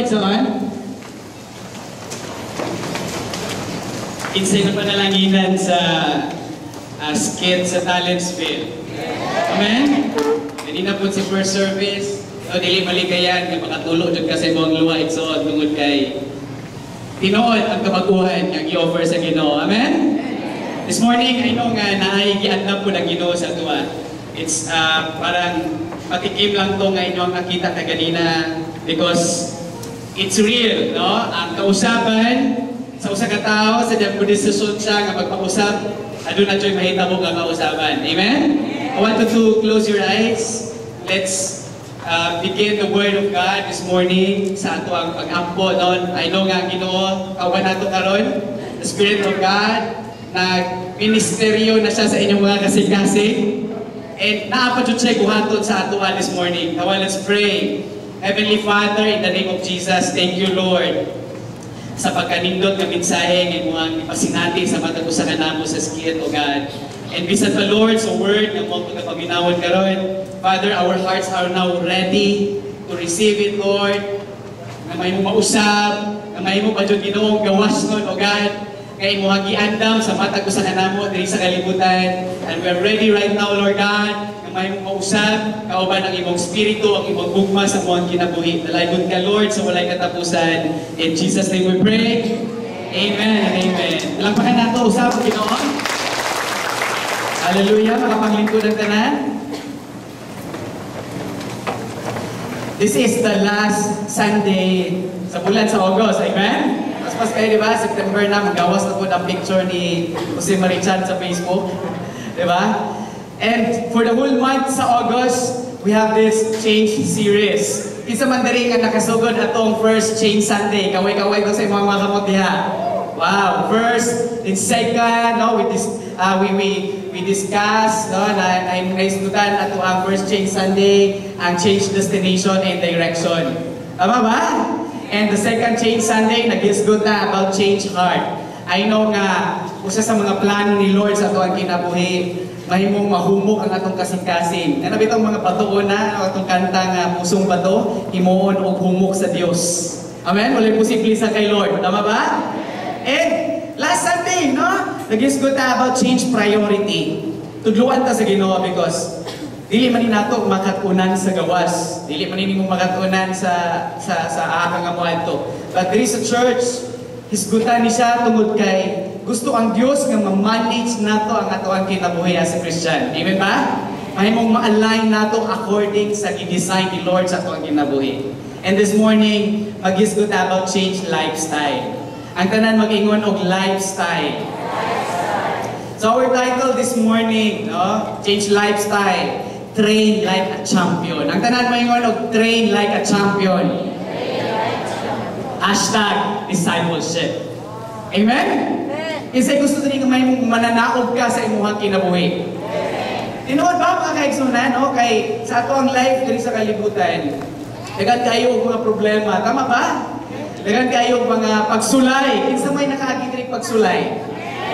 igsoon? Kinsay na panalanginan sa skit sa Talentsville. Amen? Kanina po sa first service, no, dili maligayan nga makatulo jud ka sa imong luha, igsoon, tungod kay tinuod ang kabaguhan nga gi-offer sa Ginoo. Amen? This morning, I know nga naay giandam po ng Ginoo sa atoa. It's parang patikim lang to nga inyong nakita kaganina because it's real, no? Ang kausaban sa usa ka tawo sa diyang desisyon siya nga magpausap, aduna jud mahitabo nga kausaban. Amen? I want you to close your eyes. Let's begin the Word of God this morning sa ato ang pag-ampo, no? I know nga ang Ginoo kauban nato karon. The Spirit of God nag-ministeryo na siya sa inyong mga kasing-kasing. And naa pa jud siya buhaton sa atoa this morning. Now let's pray. Heavenly Father, in the name of Jesus, thank you, Lord, sa pagkanindot nga mensahe nga imong ipasinati sa matag usa kanamo sa skit, O God. And bisan pa, Lord, sa word nga mo pagkapaminawon karon, Father, our hearts are now ready to receive it, Lord. Nga mahimo mausab, nga mahimo pa jud Ginoong gawas nun, O God, nga imong giandam sa matag usa kanamo diri sa kalibutan. And we are ready right now, Lord God, nga mahimong mausab kauban ang imong spirito, ang imong gugma sa among kinabuhi. Dalaygon ka, Lord, sa walay katapusan. In Jesus' name we pray. Amen and amen. Palakpakan nato usab ang Ginoo. Hallelujah, makapanglingkod ang tanan. This is the last Sunday sa bulan sa August. Amen? Mas kayo, di ba? September na, magawas na po ang picture ni Jose Mari Chan sa Facebook. Di ba? And for the whole month sa August, we have this Change series. Isa man diri nga nakasugod atong first Change Sunday. Kaway-kaway ko sa imong mga kamot diha. Wow, first and second, no, we discuss, no, na naisgutan ato ang first Change Sunday, ang change destination and direction. Tama ba? And the second Change Sunday, nag-isgot na about change heart. I know nga, usa sa mga plano ni Lord sa ato ang kinabuhi, mahimong mahumok ang atong kasing-kasing. Ano bitong mga bato na, ang atong kanta nga pusong bato, himuon og humok sa Dios. Amen? Walay posible sa kay Lord. Tama ba? And last Sunday, no? Nag-isgot na about change priority. Tudluan ta sa Ginoo because dili man ni nato makatunan sa gawas. Dili man ni nimo makatunan sa aka nga moadto. But there is a church, hisgutan ni siya tungod kay gusto ang Dios nga ma-manage nato ang atoang kinabuhi as a Christian. Amen ba? Mahimong ma-align nato according sa gi-design ni Lord sa atoang kinabuhi. And this morning, maghisgot about change lifestyle. Ang tanan mag-ingon og lifestyle. So our title this morning, no? Change lifestyle. Train like a champion. Ang tanan maingon og train like a champion. #discipleship. Amen? Kinsay gusto diri nga mahimong mananaog ka sa imong kinabuhi? Tinuod ba, mga kaigsunan, no? Kay sa ato ang life diri sa kalibutan, daghan kayo og mga problema, tama ba? Daghan kayo og mga pagsulay. Kinsa may nakaagi diri pagsulay?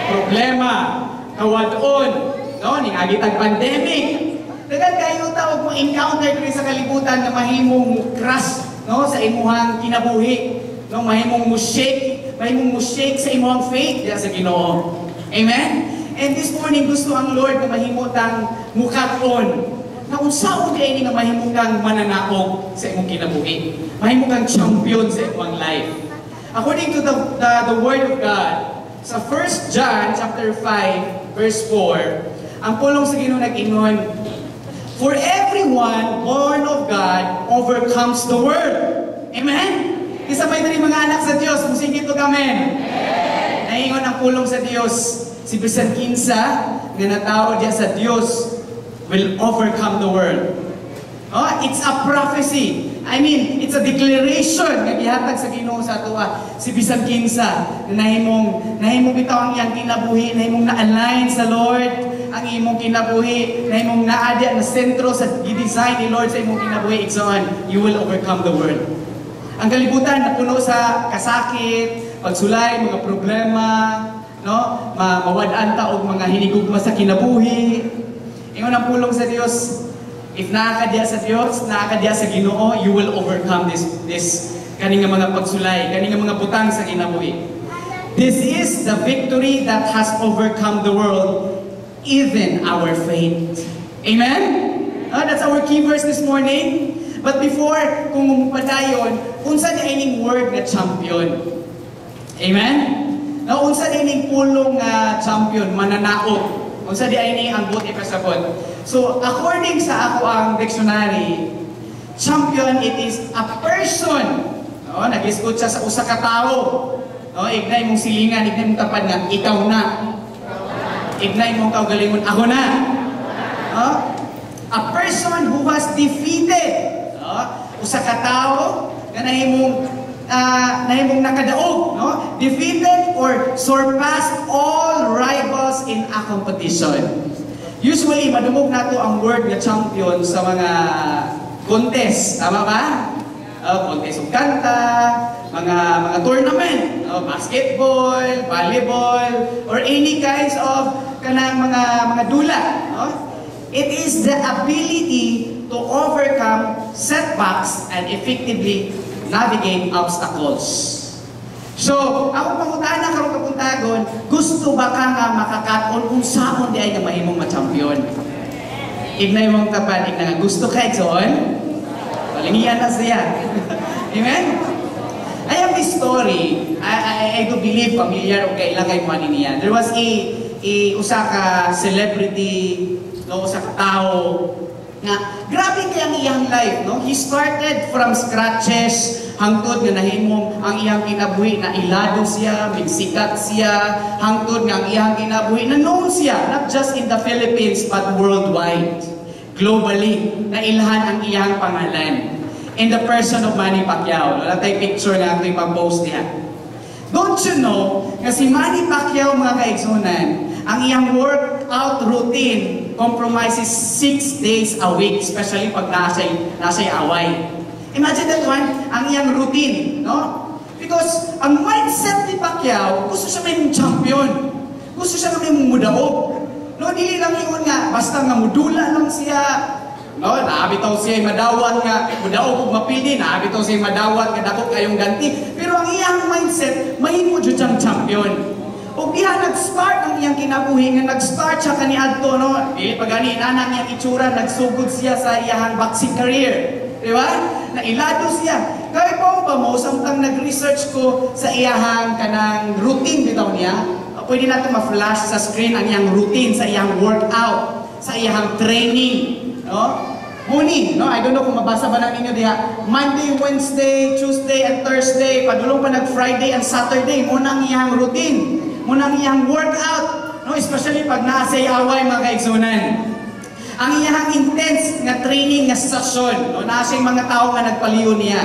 Problema, kawad-on, no? Ning agi tag pandemic. Daghan kayo ta og ma-encounter diri sa kalibutan nga mahimong crash, no, sa imuhang kinabuhi, no, mahimong mo shake sa imuhang faith diha sa Ginoo. Amen? And this morning gusto ang Lord nga mahimo tang mukat-on. Na unsaon kay ni nga mahimo kang mananaog sa imong kinabuhi. Mahimo kang champion sa imong life. According to the Word of God, sa 1 John chapter 5 verse 4, ang pulong sa Ginoo nag-ingon, "For everyone born of God overcomes the world." Amen? Isa may diri mga anak sa Dios, musingkit og amen. Naingon ang pulong sa Dios, si bisan kinsa nga natawo diya sa Dios will overcome the world. Oh, it's a prophecy. I mean, it's a declaration nga gihatag sa Ginoo sa atoa. Si bisan kinsa nga nahimong bitaw ang iyang kinabuhi, nahimong na-align sa Lord ang imong kinabuhi, nahimong naa diya na sentro sa gi-design ni Lord sa imong kinabuhi, igsoon, you will overcome the world. Ang kalibutan napuno sa kasakit, pagsulay, mga problema, no? Mawad-an ta og mga hinigugma sa kinabuhi. Ingon ang pulong sa Dios, if naa ka diya sa Dios, naa ka diya sa Ginoo, you will overcome this kalibutan. Kani nga mga pagsulay, kani nga mga butang sa kinabuhi. This is the victory that has overcome the world, even our faith. Amen? That's our key verse this morning. But before, kung mupadayon, unsa diay ning word nga champion? Amen? Now, unsa diay ning pulong nga champion, mananaog? Unsa diay ni ang buot ipasabot? So, according sa akoang dictionary, champion, it is a person. No, nag-isgot siya sa usa ka tawo. No, ignay mong silingan, ignay mong tapad nga ikaw na. Ignay mong kaugalingon, ako na. No? A person who has defeated, no? Usa ka tawo nga nahimong nakadaog, no? Defeated or surpassed all rivals in a competition. Usually, madungog nato ang word nga champion sa mga contest, tama ba? Contest og kanta, mga tournament, basketball, volleyball, or any kinds of kanang mga dula, no? It is the ability to overcome setbacks and effectively navigate obstacles. So, ako pangutana karong kabuntagon, gusto ba ka nga makakaton unsaon diay nga mahimong ma-champion? Ignay mong tapad, ignay nga gusto ka, igsoon? Palingian na siya. Amen? I have this story. I do believe familiar o kaila kay mo niya. There was a usa ka celebrity, no, usa ka tawo nga grabe kay ang iyang life, no? He started from scratches hangtod nga nahimong ang iyang kinabuhi na ilado siya, migsikat siya, hangtod nga ang iyang kinabuhi na known siya not just in the Philippines but worldwide. Globally, nailhan ang iyang pangalan. In the person of Manny Pacquiao. Wala tayong picture nga ato ipag-post niya. Don't you know nga si Manny Pacquiao, mga kaigsunan, ang iyang workout routine compromises 6 days a week, especially pag nasa away. Imagine that one, ang iyang routine, no? Because ang mindset ni Pacquiao, gusto siya may champion. Gusto siya may mudaog. No, dili lang ingon nga basta nga mudula lang siya. No, naa bitaw siya madawat nga mudaog og mapildi, naa bitaw siya madawat nga dako kayong ganti. Pero ang iyang mindset, mahimo jud siyang champion. Ug diha nag-start ang iyang kinabuhi nga nag-start siya kaniadto, no. Dili pa gani inana ang iyang itsura, nagsugod siya sa iyang boxing career. Di ba? Nailado siya. Kaya pa ba mo, samtang nag-research ko sa iyahang kanang routine bitaw niya, pwede nato ma-flash sa screen ang iyang routine sa iyang workout, sa iyang training, no? Muni, no? I don't know kung mabasa ba na ninyo diha. Monday, Wednesday, Tuesday, and Thursday, padulong pa nag Friday and Saturday, mao na ang iyang routine. Mao na ang iyang workout, no? Especially pag naa sa away, mga kaigsunan. Ang iyang intense nga training nga session, no? Naa siyang mga tao nga nagpaliyo niya.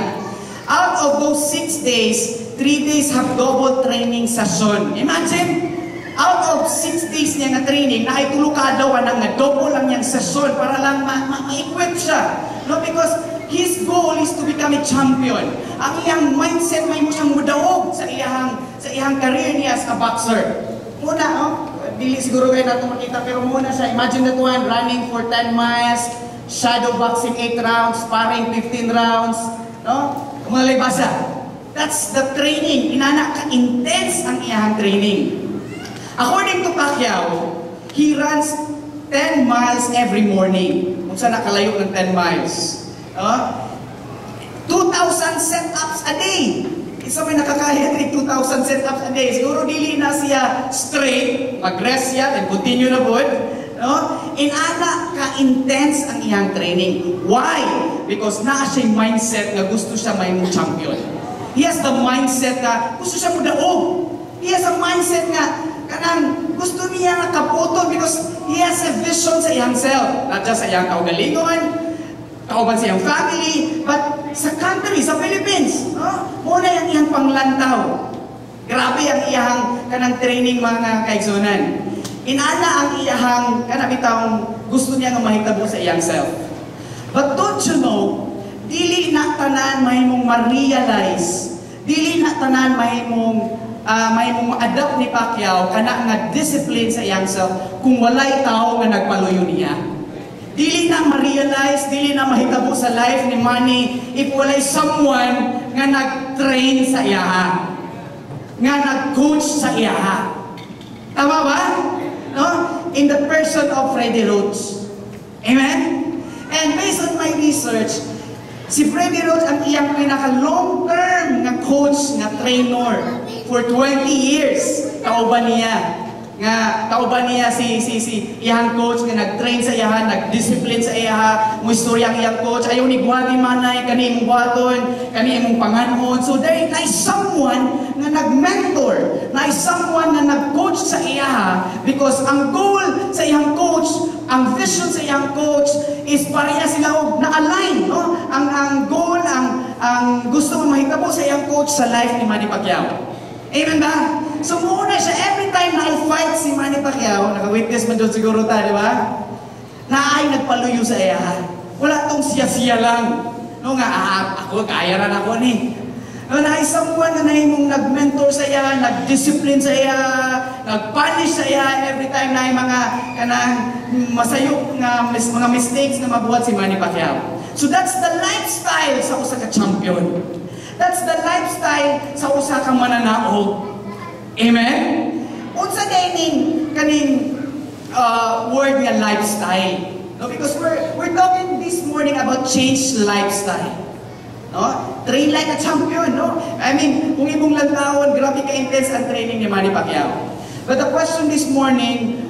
Out of those 6 days, 3 days have double training session. Imagine, out of 6 days niya nga training, naay tulo ka adlaw nga double lang niyang session para lang ma-equip siya. No, because his goal is to become a champion. Ang iyang mindset, mahimo siyang mudaog sa iyang career niya as a boxer. Muna, oh, dili siguro kayo nato makita, pero muna siya, imagine that one, running for 10 miles, shadow boxing 8 rounds, sparring 15 rounds, no? Mga basa. That's the training. Inana ka-intense ang iyang training. According to Pacquiao, he runs 10 miles every morning. Kung saan nakalayo ng 10 miles. 2,000 sit-ups a day. Isa may nakakaya ng 2,000 sit-ups a day. Siguro dili na siya straight, mag-rest siya, and continue na po. No? Inana ka-intense ang iyang training. Why? Because naa siya mindset nga gusto siya may champion. He has the mindset na gusto siya mudaog. He has a mindset nga kanang gusto niya nga kaputon because he has a vision sa iyang self. Not just sa iyang kaugalingon, kauban sa iyang family, but sa country, sa Philippines. No? Mao na yung iyang panglantaw. Grabe ang iyang kanang training, mga kaigsunan. Inana ang iyang kanang bitawng gusto niya nga mahitabo sa iyang self. But don't you know, dili na tanan mahimong ma-realize, dili na tanan mahimong ma-adapt ni Pacquiao kana nga discipline sa iyang self kung walay tao nga nagpaluyo niya. Dili na ma-realize, dili na mahitabo sa life ni Manny if walay someone nga nag-train sa iyaha, nga nag-coach sa iyaha. Tama ba? No? In the person of Freddie Roach. Amen? And based on my research, si Freddie Roach ang iyang pinaka long-term nga coach, nga trainer for 20 years. Kauban niya. Nga kauban niya si iyang coach nga nag-train sa iyaha, nag-discipline sa iyaha, mo istorya ang iyang coach, "Ayaw ni buhati, Manny, kani imong buhaton, kani imong panganon." So there is someone nga nag-mentor, na someone na nag-coach sa iyaha because ang goal sa iyang coach, ang vision sa iyang coach is pareha sila og na-align, no? Ang goal, ang gusto mo mahitabo sa iyang coach sa life ni Manny Pacquiao. Amen ba? So muna siya, every time na i-fight si Manny Pacquiao, naka-witness man doon siguro ta, di ba? Na ay nagpaluyo sa iya. Wala tong siya-siya lang. No nga, "Ah, ako, kaya ra nako ni." No, na someone na nahimong nag-mentor sa iya, nag-discipline sa iya, nag-punish sa iya every time na mga kanang masayop nga mga mistakes na mabuhat si Manny Pacquiao. So that's the lifestyle sa usa ka champion. That's the lifestyle sa usa ka mananaog. Amen? Unsa ning kaning word nga lifestyle? No, because we're talking this morning about change lifestyle. No? Train like a champion, no? I mean, kung imong lantawon, grabe ka intense ang training ni Manny Pacquiao. But the question this morning,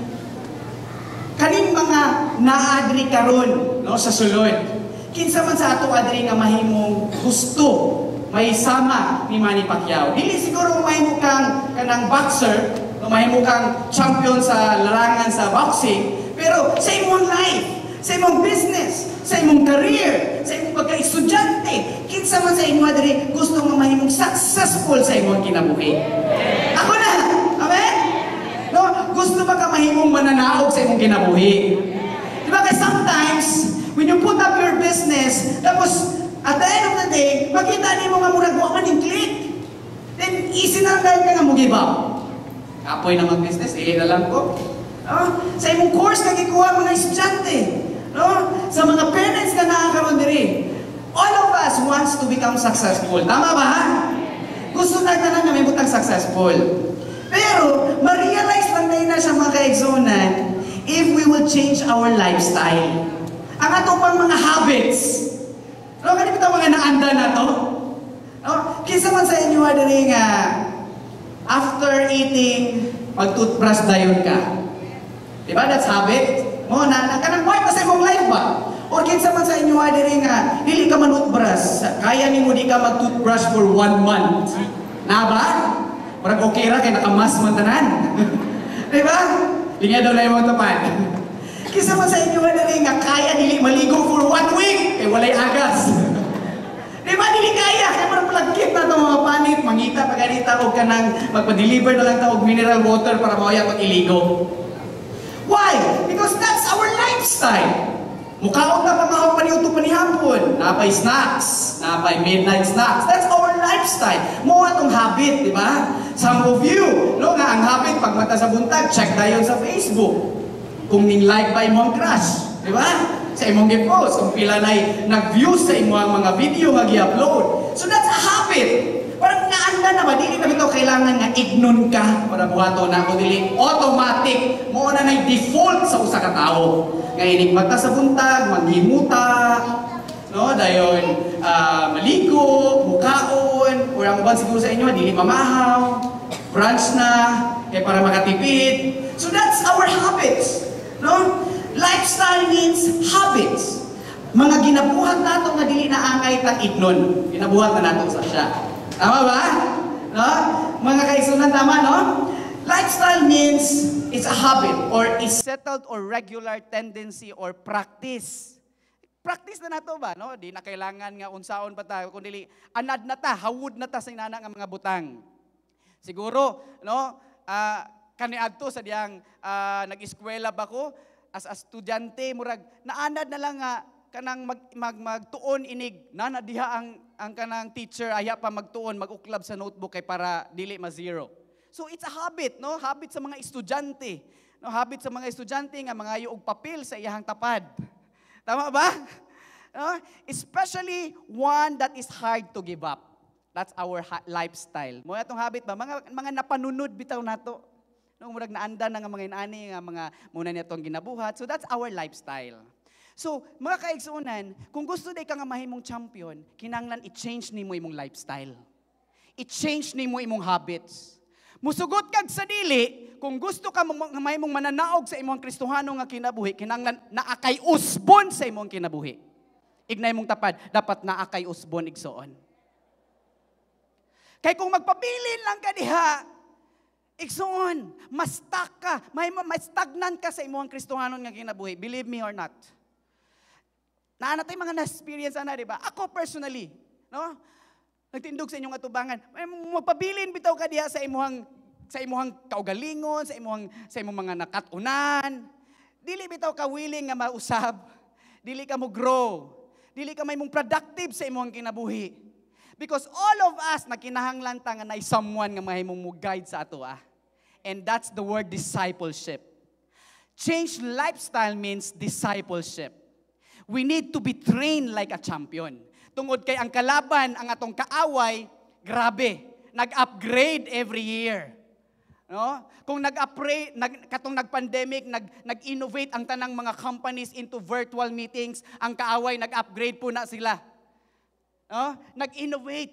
kaning mga naadri karon, no, sa sulod. Kinsa man sa ato adri nga mahimong gusto may sama ni Manny Pacquiao? Dili siguro mahimo kang kanang boxer, no, mahimo kang champion sa larangan sa boxing, pero sa imong life, sa imong business, sa imong career, sa imong pagka-estudyante, kinsa man sa imo diri gusto nga mahimong successful sa imong kinabuhi? Ako na. Amen? No, gusto ba ka mahimong mananaog sa imong kinabuhi? Di ba kay sometimes when you put up your business, tapos at the end of the day, makita nimo nga murag wa man yung click. Then easy na lang dahil ka nga mo give up. "Kapoy na mag-business, eh na lang ko." No? Sa imong course nga gikuha mga estudyante, no? Sa mga parents nga naa karon diri. All of us wants to become successful. Tama ba? Gusto na tanan nga mahimong successful. Pero, ma-realize lang na sa mga kaigsuonan if we will change our lifestyle. Ang ato pang mga habits. No, kani bitaw mga naanda na to? No? Kinsa man sa inyo diri nga after eating, mag-toothbrush dayon ka? Diba? That's habit. Mo na, na kanang part na sa imong life ba? Or kinsa man sa inyo diri nga dili ka man-toothbrush, kaya nimo di ka mag-toothbrush for one month? Na ba? Murag okay ra kay naka-mask man tanan. Di ba? Lingay daw na imong tapan. Kinsa man sa inyo diri nga kaya dili maligo for one week kay walay agas? Di ba dili kaya kay murag palagkit na itong mga panit, mangita pa ganita og kanang magpa-deliver na lang ta og mineral water para mawaya pag iligo. Why? Because that's our lifestyle. Mukaon na pamahaw pa ni pa ni hapon. Napay snacks, napay midnight snacks. That's our lifestyle. Mo atong habit, di ba? Some of you, no, nga ang habit pag mata sa buntag, check dayon sa Facebook. Kung ning like ba imong crush, di ba? Sa imong gi-post, kung pila nay nag-views sa imong mga video nga gi-upload. So that's a habit. Parang naanda na ba, dili na bitaw kailangan nga ignon ka para buhaton na ako, dili automatic mo na nay default sa usa ka tawo. Nga inig mata sa buntag, manghimuta, no, dayon maligo, mukaon, or ang uban siguro sa inyo dili mamahaw, brunch na kay para makatipid. So that's our habits, no? Lifestyle means habits. Mga ginabuhat nato nga dili na angay tang ignon. Ginabuhat na nato sa siya. Tama ba? No? Mga kaigsuonan, tama, no? Lifestyle means it's a habit or a settled or regular tendency or practice. Practice na nato ba, no? Di na kailangan nga unsaon pa ta, kun dili anad na ta, hawod na ta sa inana nga mga butang. Siguro, no, kaniadto sa diyang nag-eskwela ba ko as a estudyante, murag naanad na lang nga kanang mag, mag magtuon inig nana diha ang kanang teacher aya pa magtuon, maguklab sa notebook kay para dili ma zero. So it's a habit, no? Habit sa mga estudyante. No, habit sa mga estudyante nga mangayo og papel sa iyahang tapad. Tama ba? No? Especially one that is hard to give up. That's our lifestyle. Mao atong habit ba mga napanunod bitaw nato. No, murag naanda na nga mga inani nga mga muna niya tong ginabuhat. So that's our lifestyle. So, mga kaigsuonan, kung gusto day ka nga mahimong champion, kinahanglan i-change nimo imong lifestyle. I-change nimo imong habits. Musugot kag sa dili, kung gusto ka nga mahimong mananaog sa imong Kristohano nga kinabuhi, kinahanglan naa kay usbon sa imong kinabuhi. Ignay mong tapad, dapat naa kay usbon, igsoon. Kay kung magpabilin lang ka diha, igsoon, ma-stuck ka, may stagnant ka sa imong Kristohanon nga kinabuhi, believe me or not. Naa na tay mga na-experience ana, di ba? Ako personally, no? Nagtindog sa inyong atubangan, may magpabilin bitaw ka diha sa imuhang kaugalingon, sa imong mga nakatunan. Dili bitaw ka willing nga mausab. Dili ka mo grow. Dili ka mahimong productive sa imong kinabuhi. Because all of us nagkinahanglan ta nga nay someone nga mahimong mo guide sa ato ah. And that's the word discipleship. Change lifestyle means discipleship. We need to be trained like a champion. Tungod kay ang kalaban, ang atong kaaway, grabe, nag-upgrade every year. No? Kung nag-upgrade, katong nag-pandemic, nag-innovate ang tanang mga companies into virtual meetings, ang kaaway nag-upgrade po na sila. No? Nag-innovate.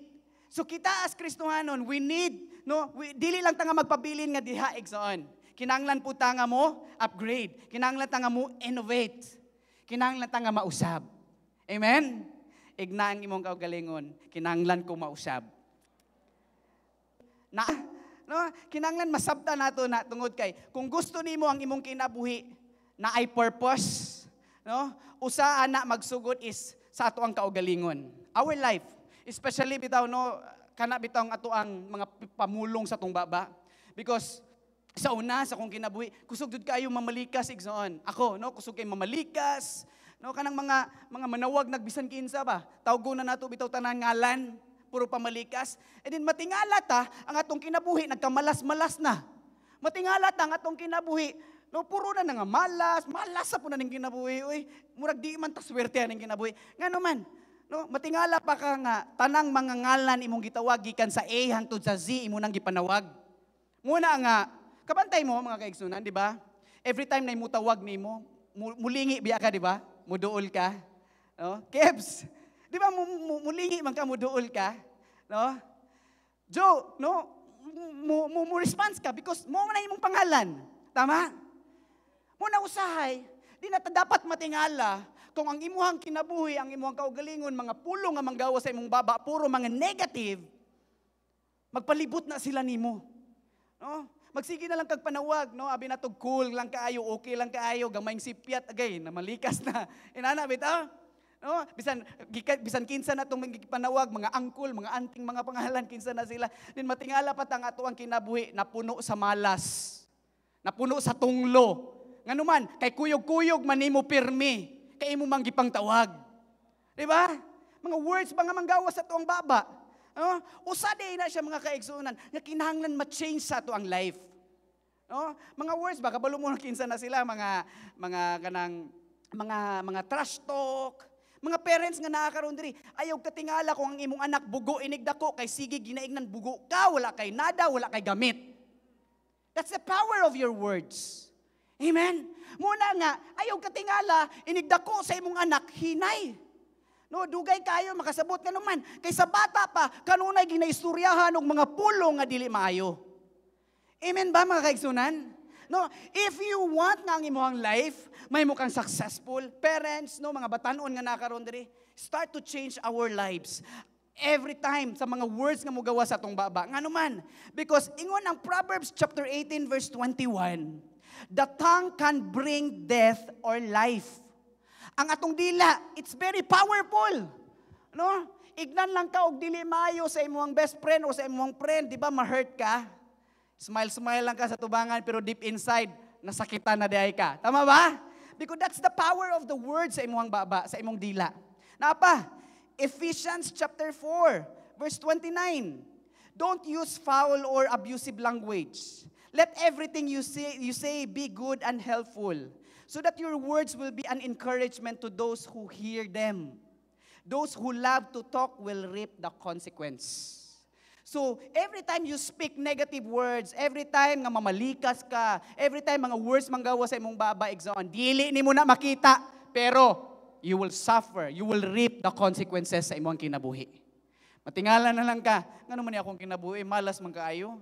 So kita as Kristohanon, we need, no, dili lang ta nga magpabilin nga diha, igsoon. Kinahanglan po ta nga mo upgrade. Kinahanglan ta nga mo innovate. Kinahanglan ta nga mausab. Amen? Igna ang imong kaugalingon, kinahanglan ko mausab. Na, no, kinahanglan masabta nato na tungod kay kung gusto nimo ang imong kinabuhi naay purpose, no? Usa ana magsugod is sa ato ang kaugalingon. Our life, especially bitaw, no, kana bitaw ang ato ang mga pamulong sa atong baba. Because sa una sa akong kinabuhi, kusog jud kaayo mamalikas, igsoon. Ako, no, kusog kay mamalikas, no, kanang mga manawag nagbisan kinsa ba. Tawgo na nato bitaw tanan ngalan, puro pamalikas. And then matingala ta ang atong kinabuhi nagkamalas-malas na. Matingala ta ang atong kinabuhi, no, puro na nga malas, malas sa po na ning kinabuhi, uy. Murag di man ta swerte ning kinabuhi. Ngano man, no, matingala pa ka nga tanang mga ngalan imong gitawag gikan sa A hangtod sa Z imo nang gipanawag. Muna nga kabantay mo, mga kaigsunan, di ba? Every time na imutawag nimo, mulingi biya ka, di ba? Muduol ka. No? Kebs, di ba mulingi man ka, muduol ka? No? Joe, no? Mo response ka because mo na imong pangalan. Tama? Muna usahay, di na ta dapat matingala kung ang imuhang kinabuhi, ang imuhang kaugalingon, mga pulong nga manggawa sa imong baba, puro mga negative, magpalibot na sila nimo. No? Magsige na lang kag panawag, no? Abi natog cool lang kaayo, okay lang kaayo, gamayng sipyat agay, na malikas na. Inana bitaw? No? Bisan kinsa na tong panawag, mga angkol, mga anting, mga pangalan, kinsa na sila. Din matingala pa tang ato ang kinabuhi, napuno sa malas. Napuno sa tunglo. Nganuman, kay kuyog-kuyog man nimo pirmi, kay imo mang gipangtawag. Di ba? Mga words ba nga manggawas sa atuang baba? No? Usa day na siya, mga kaigsuonan, nga kinahanglan ma-change sa ato ang life. No? Mga words ba, kabalo mo na kinsa na sila, mga kanang mga trash talk, mga parents nga naa karon diri, ayaw katingala kung ang imong anak bugo inigdako kay sige ginaignan bugo ka, wala kay nada, wala kay gamit. That's the power of your words. Amen. Muna nga, ayaw katingala, inigdako sa imong anak, hinay. No, dugay kayo makasabot ka naman. Kay sa bata pa, kanunay ginaistoryahan og mga pulong nga dili maayo. Amen ba, mga kaigsunan? No, if you want nga ang imong life, mahimo kang successful, parents, no, mga batanon nga nakaron diri, start to change our lives. Every time sa mga words nga mugawa sa atong baba. Ngano man? Because ingon ang Proverbs chapter 18 verse 21, the tongue can bring death or life. Ang atong dila, it's very powerful. No? Ignan lang ka og dili maayo sa imong best friend o sa imong friend, di ba ma-hurt ka? Smile, smile lang ka sa tubangan pero deep inside, nasakitan na diay ka. Tama ba? Because that's the power of the word sa imong baba, sa imong dila. Napa? Ephesians chapter 4, verse 29. Don't use foul or abusive language. Let everything you say be good and helpful, so that your words will be an encouragement to those who hear them. Those who love to talk will reap the consequence. So, every time you speak negative words, every time nga mamalikas ka, every time mga words manggawa sa imong baba, igsoon, dili nimo na makita, pero you will suffer, you will reap the consequences sa imong kinabuhi. Matingala na lang ka, ngano man ni akong kinabuhi, malas man kaayo.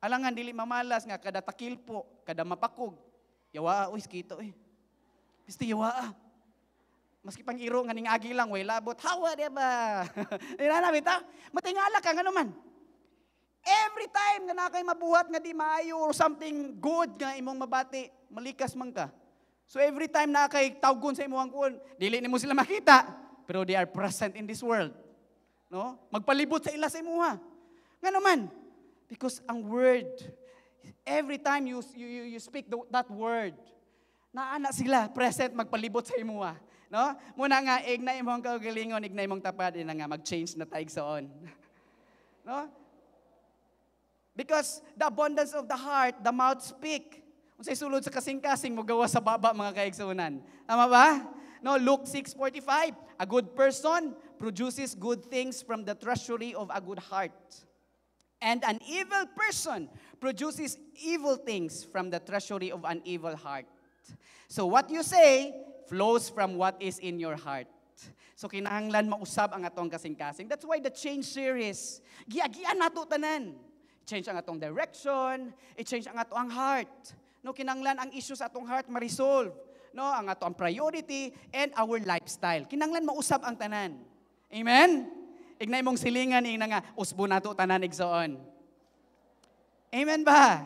Alangan dili mamalas nga kada takilpo, kada mapakog. Yawa, uy, skito eh. Basta yawa. Maski pang iro nga ning agi lang, way labot. Hawa, di ba? Di na bitaw? Matingala ka, ngano man. Every time nga na kay mabuhat nga di maayo or something good nga imong mabati, malikas man ka. So every time na kay tawgon sa imong kuon, dili nimo sila makita, pero they are present in this world. No? Magpalibot sa ila sa imuha. Ngano man? Because ang word, every time you speak that word, naana sila present magpalibot sa imuha. No? Muna nga igna imong kaugalingon, igna imong tapad, ina nga mag-change na ta, igsoon. No? Because the abundance of the heart, the mouth speak. Unsay sulod sa kasing-kasing mo gawa sa baba, mga kaigsuonan. Tama ba? No, Luke 6:45, a good person produces good things from the treasury of a good heart. And an evil person produces evil things from the treasury of an evil heart. So what you say flows from what is in your heart. So kinahanglan mausab ang atong kasing-kasing. That's why the Change series, giagian nato tanan. Change ang atong direction, i-change ang ato ang heart. No, kinahanglan ang issue sa atong heart ma-resolve. No, ang ato ang priority and our lifestyle. Kinahanglan mausab ang tanan. Amen? Ignay mong silingan, ingna nga usbo nato tanan, igsoon. Amen ba?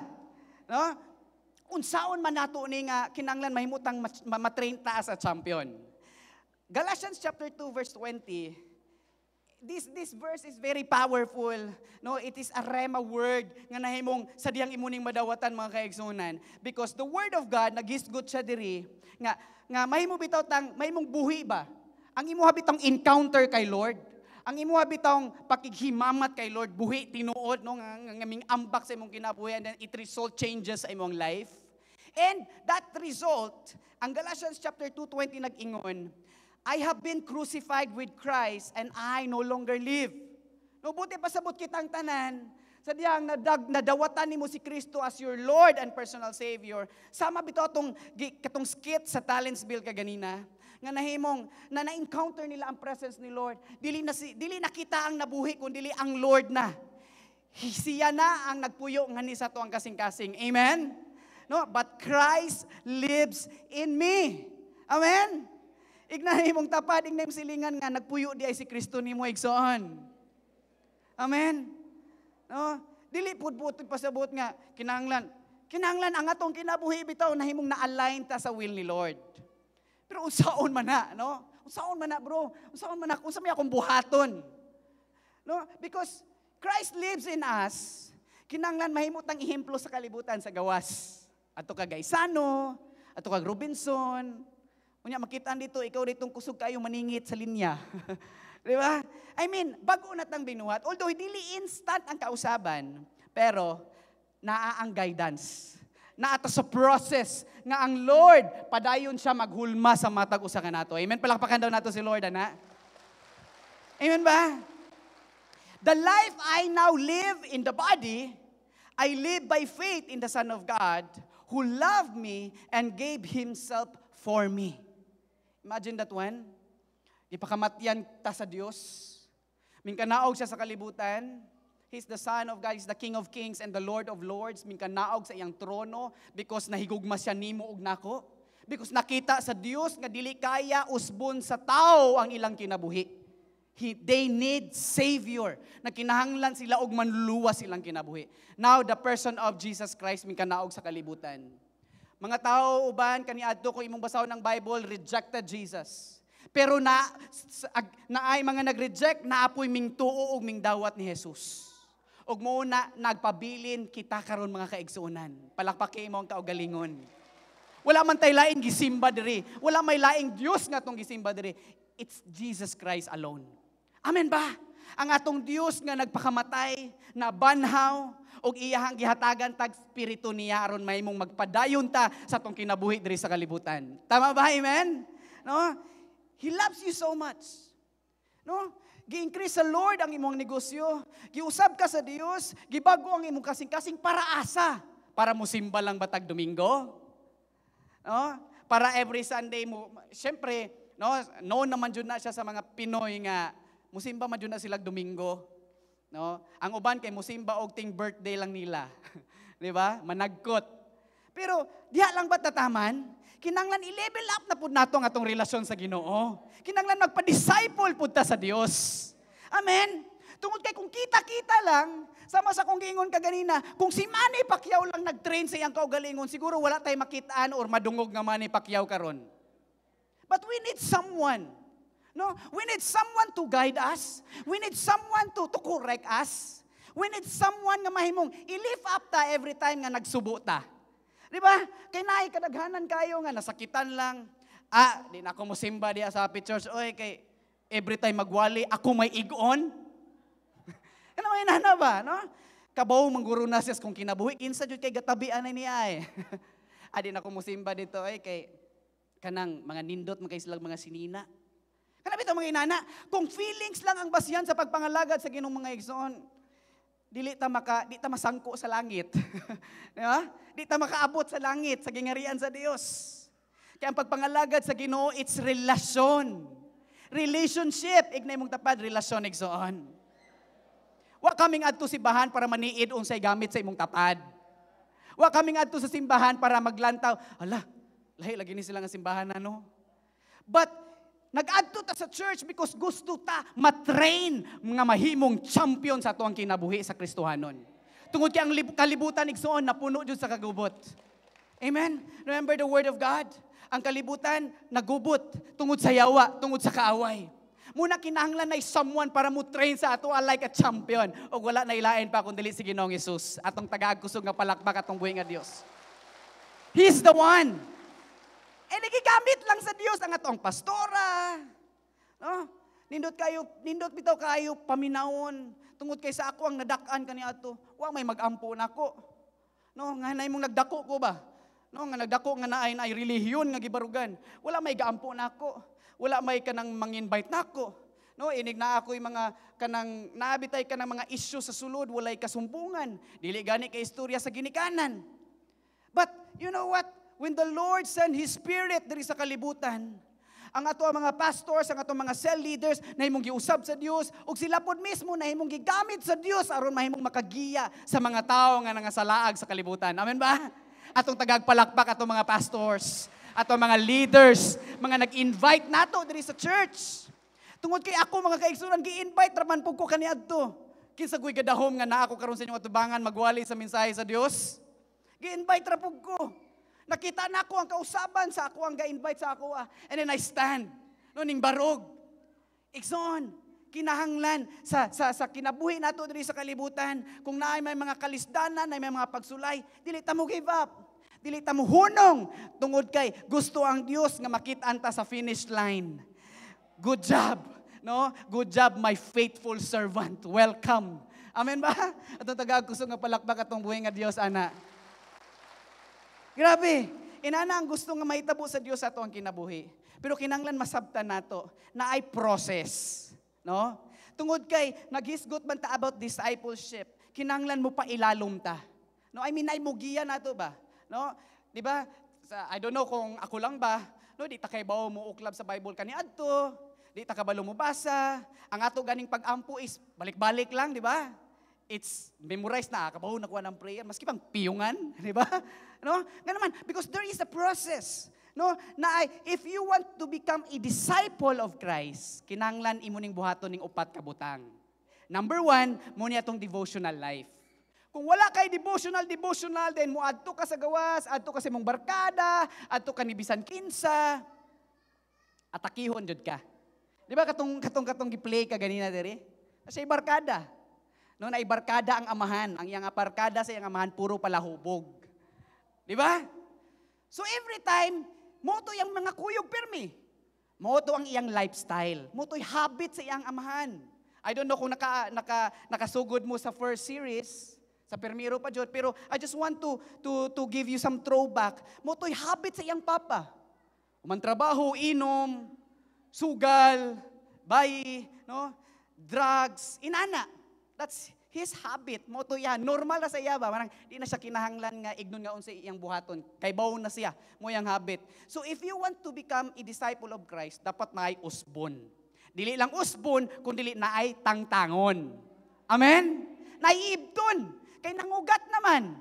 No? Unsaon man nato ni nga kinahanglan mahimutang matrain ta as a champion. Galatians chapter 2 verse 20. This verse is very powerful. No, it is a rhema word nga nahimong sa diyang imuning madawatan, mga kaigsunan, because the word of God nagisgot siya diri nga nga mahimo bitaw tang mahimong buhi ba? Ang imuha bitong encounter kay Lord, ang imuha bitong pakighimamat kay Lord buhi tinuod, no, nga ming ambak sa imong kinabuhi and then it result changes sa imong life. And that result, ang Galatians chapter 2:20 nag-ingon, "I have been crucified with Christ and I no longer live." No, buti pasabot kitang tanan, sa diyang nadawatan nimo si Kristo as your Lord and personal Savior. Sama bitaw atong katong skit sa Talents Bill kaganina, nga nahimong na na-encounter nila ang presence ni Lord. Dili na kita ang nabuhi kun dili ang Lord na. Siya na ang nagpuyo ngani sa ato ang kasing-kasing. Amen? No, but Christ lives in me. Amen? Ignahi mong tapad, ignahi mong silingan nga nagpuyo di ay si Kristo nimo, igsoon. Amen? No? Dili pud buot pasabot nga kinahanglan. Kinahanglan ang atong kinabuhi bitaw nahimong na-align ta sa will ni Lord. Pero unsaon man na, no? Unsaon man na, bro? Unsaon man na? Unsa may akong buhaton? No? Because Christ lives in us. Kinahanglan mahimot ang ehemplo sa kalibutan sa gawas. Ato ka Gaisano, ato kag Robinson. Unya makita dito ikaw ditong kusog kayo maningit sa linya. Di ba? I mean, bago na tang binuhat. Although dili instant ang kausaban, pero naa ang guidance. Naa ta sa process nga ang Lord padayon siya maghulma sa matag usa kanato. Amen. Palakpakan daw nato si Lord ana. Amen ba? The life I now live in the body, I live by faith in the Son of God who loved me and gave Himself for me. Imagine that one. Ipakamatyan ta sa Dios. Mingkanaog siya sa kalibutan. He's the Son of God, He's the King of Kings and the Lord of Lords. Mingkanaog sa iyang trono because nahigugma siya nimo ug nako. Because nakita sa Dios nga dili kaya usbon sa tao ang ilang kinabuhi. They need Savior. Na kinahanglan sila og manluluwas ilang kinabuhi. Now, the person of Jesus Christ mingkanaog sa kalibutan. Mga tao uban kaniadto, kung imong basahon ng Bible, rejected Jesus. Pero na ay mga nag-reject, naapoy ming tuo og ming dawat ni Jesus. Ug mo na nagpabilin kita karon, mga kaigsuonan. Palakpaki mo ang kaugalingon. Wala man tay laing gisimba diri. Wala may laing Dios nga atong gisimba diri. It's Jesus Christ alone. Amen ba? Ang atong Dios nga nagpakamatay, nabanhaw, ug iyahang gihatagan tag spirito niya aron mahimong magpadayon ta sa atong kinabuhi diri sa kalibutan. Tama ba? Amen? No? He loves you so much. No? Gi-increase sa Lord ang imong negosyo. Giusab ka sa Dios, gibago ang imong kasing-kasing para asa? Para mo simba lang batag Domingo? No? Para every Sunday mo, syempre, no, known naman jud na siya sa mga Pinoy nga musimba man jud na sila Domingo. No? Ang uban kay musimba og ting birthday lang nila. Di ba? Managkot. Pero diha lang ba tataman? Kinanglan i-level up na pud nato ang atong relasyon sa Ginoo. Kinanglan magpa-disciple pud ta sa Dios. Amen. Tungod kay kung kita-kita lang, sama sa kong giingon kaganina, kung si Manny Pacquiao lang nag-train sa iyang kaugalingon, siguro wala tay makitaan or madungog nga Manny Pacquiao karon. But we need someone. No? We need someone to guide us. We need someone to correct us. We need someone nga mahimong i-lift up ta every time nga nagsubo ta. Di ba? Kay naay kadaghanan kayo nga nasakitan lang. Ah, di na ako mosimba diya sa Happy Church. Oy, kay every time magwali, ako may igon. Ano may nana ba, no? Kabaw mangguro na siya kung kinabuhi. Kinsa jud kay gatabi anay niya eh. Ah, di na ako mosimba dito ay kay kanang mga nindot man kay silang mga sinina. Kana bitaw, mga inana, kung feelings lang ang basihan sa pagpangalagad sa Ginoong, mga igsoon, dili ta maka di ta masangko sa langit. Di ba? Di ta makaabot sa langit, sa gingarian sa Dios. Kaya ang pagpangalagad sa Ginoo, it's relasyon. Relationship, ignay mong tapad, relasyon, igsoon. Wa kaming adto simbahan para maniid unsay gamit sa imong tapad. Wa kaming adto sa simbahan para maglantaw. Ala, lahi lagi ni sila nga simbahan ano. But nag-adto ta sa church because gusto ta matrain mga mahimong champion sa atuang kinabuhi sa Kristohanon. Tungod kay ang kalibutan, igsoon, napuno jud sa kagubot. Amen? Remember the word of God? Ang kalibutan nagubot tungod sa yawa, tungod sa kaaway. Muna kinahanglan na someone para mo train sa ato like a champion. O wala na ilain pa kung dili si Ginoong Hesus. Atong tagaag kusog nga palakpak atong buhi nga Dios. He's the one. Eh nagigamit lang sa Dios ang atong pastora. No? Nindot kayo, nindot bitaw kayo paminawon. Tungod kay sa ako ang nadak-an kani ato. Wa may mag-ampo nako. No, nga nay mong nagdako ko ba? No, nga nagdako nga naay naay relihiyon nga gibarugan. Wala may gaampo nako. Wala may kanang mang-invite nako. No, inig na ako yung mga kanang naabitay kanang mga issue sa sulod, walay kasumbungan. Dili gani kay istorya sa ginikanan. But you know what? When the Lord sent His Spirit diri sa kalibutan, ang ato ang mga pastors, ang ato mga cell leaders na himong giusab sa Dios ug sila pod mismo na himong gigamit sa Dios aron mahimong makagiya sa mga tawo nga nangasalaag sa kalibutan. Amen ba? Atong tagagpalakpak atong mga pastors, atong mga leaders, mga nag-invite nato diri sa church. Tungod kay ako, mga kaigsunan, gi-invite ra man pud ko kaniadto. Kinsa ko'y gadahom nga naa ko karon sa inyong atubangan magwali sa mensahe sa Dios? Gi-invite ra pud ko. Nakita na ako ang kausaban sa ako ang ga-invite sa ako. Ah. And then I stand. No, ning barog. Igsoon, kinahanglan sa kinabuhi nato diri sa kalibutan, kung naay may mga kalisdanan, naay may mga pagsulay, dili ta mo give up. Dili ta mo hunong tungod kay gusto ang Dios nga makit-an ta sa finish line. Good job, no? Good job, my faithful servant. Welcome. Amen ba? Atong tagaag kusog nga palakpak atong buhi nga Dios ana. Grabe. Inana ang gusto nga mahitabo sa Dios ato ang kinabuhi. Pero kinanglan masabtan nato na ay process, no? Tungod kay naghisgot man ta about discipleship, kinanglan mo pa ilalom ta. No, I mean, ay mugiya nato ba? No? 'Di ba? Sa, I don't know kung ako lang ba, no, di ta kay bawo mo uklab sa Bible kaniadto, di ta kabalo mo basa. Ang ato ganing pag-ampo is balik-balik lang, di ba? It's memorized na, kabawo na kuha ng prayer, maski pang piyungan, di ba? No? Nga naman, because there is a process. No? Na ay, if you want to become a disciple of Christ, kinanglan imo ning buhaton ning upat ka butang. Number one, mo niya atong devotional life. Kung wala kay devotional, devotional, then mo adto ka sa gawas, adto ka sa imong barkada, adto ka ni bisan kinsa, atakihon jud ka. Di ba katong gi-play ka ganina diri? Sa barkada. No, na barkada ang amahan. Ang iyang barkada sa iyang amahan puro palahubog. Di ba? So every time, mo to yung mga kuyog pirmi. Mo to ang iyang lifestyle. Mo to'y habit sa iyang amahan. I don't know kung nakasugod mo sa first series, sa Permiro pa jud, pero I just want to give you some throwback. Mo to'y habit sa iyang papa. Human trabaho, inom, sugal, bayi, no? drugs, inana. That's his habit. Mao to iya. Normal na sa iya ba? Parang di na siya kinahanglan nga ignon nga unsa iyang buhaton. Kay bawo na siya mao iyang habit. So if you want to become a disciple of Christ, dapat naay usbon. Dili lang usbon, kun dili naay tangtangon. Amen? Naiibton. Kay nangugat naman.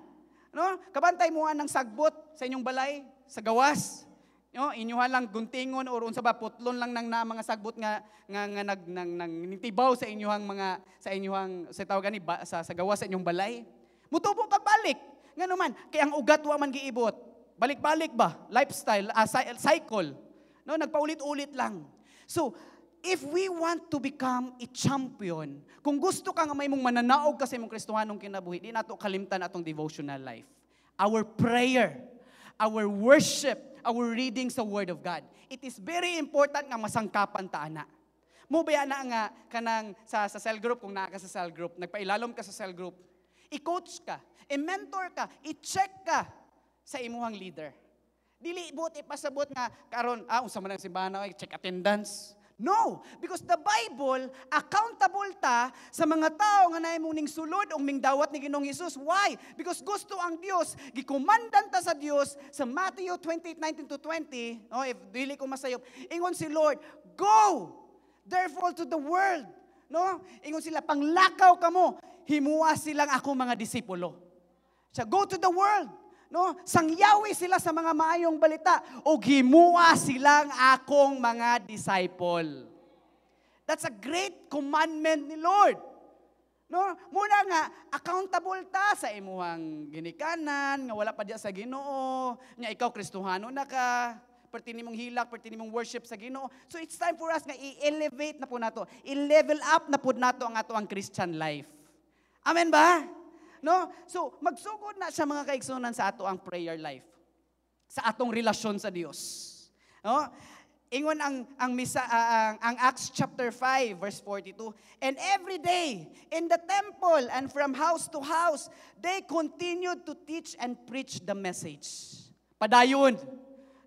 No? Kabantay mo ng sagbot sa inyong balay, sa gawas. No, inyuha lang guntingon or unsa ba, putlon lang nang na mga sagbot nga nag nang, nang nitibaw sa inyuhang mga sa inyuhang sa tawag ani ba, sa gawas sa inyong balay. Mutubo pagbalik. Ngano man, kay ang ugat wa man giibot. Balik-balik ba? Lifestyle, cycle. No, nagpaulit-ulit lang. So, if we want to become a champion, kung gusto ka nga may mong mananaog ka sa imong Kristohanong kinabuhi, di nato kalimtan atong devotional life. Our prayer, our worship, our reading sa Word of God. It is very important nga masangkapan ta ana. Mo ba na nga kanang sa cell group, kung naa ka sa cell group, nagpailalom ka sa cell group, i-coach ka, i-mentor ka, i-check ka sa imuhang leader. Dili buot ipasabot nga karon unsa man ang simbahan na, check attendance. No, because the Bible, accountable ta sa mga tao nga naay mong ning sulod ug mingdawat ni Ginoong Hesus. Why? Because gusto ang Dios, gikomandan ta sa Dios sa Matthew 28:19 to 20, no, if dili ko masayop, ingon si Lord, "Go therefore to the world." No? Ingon sila, "Panglakaw kamo, himua silang ako mga disipulo." Siya, go to the world. No? Sangyawi sila sa mga maayong balita ug himua silang akong mga disciple. That's a great commandment ni Lord. No? Muna nga accountable ta sa imuhang ginikanan nga wala pa diya sa Ginoo, nya ikaw Kristohano na ka, perti nimong hilak, perti nimong worship sa Ginoo. So it's time for us nga i-elevate na po nato, i-level up na po nato ang ato ang Christian life. Amen ba? No? So, magsugod na siya, mga kaigsunan, sa ato ang prayer life. Sa atong relasyon sa Dios. No? Ingon ang misa ang Acts chapter 5 verse 42, "And every day in the temple and from house to house they continued to teach and preach the message." Padayon.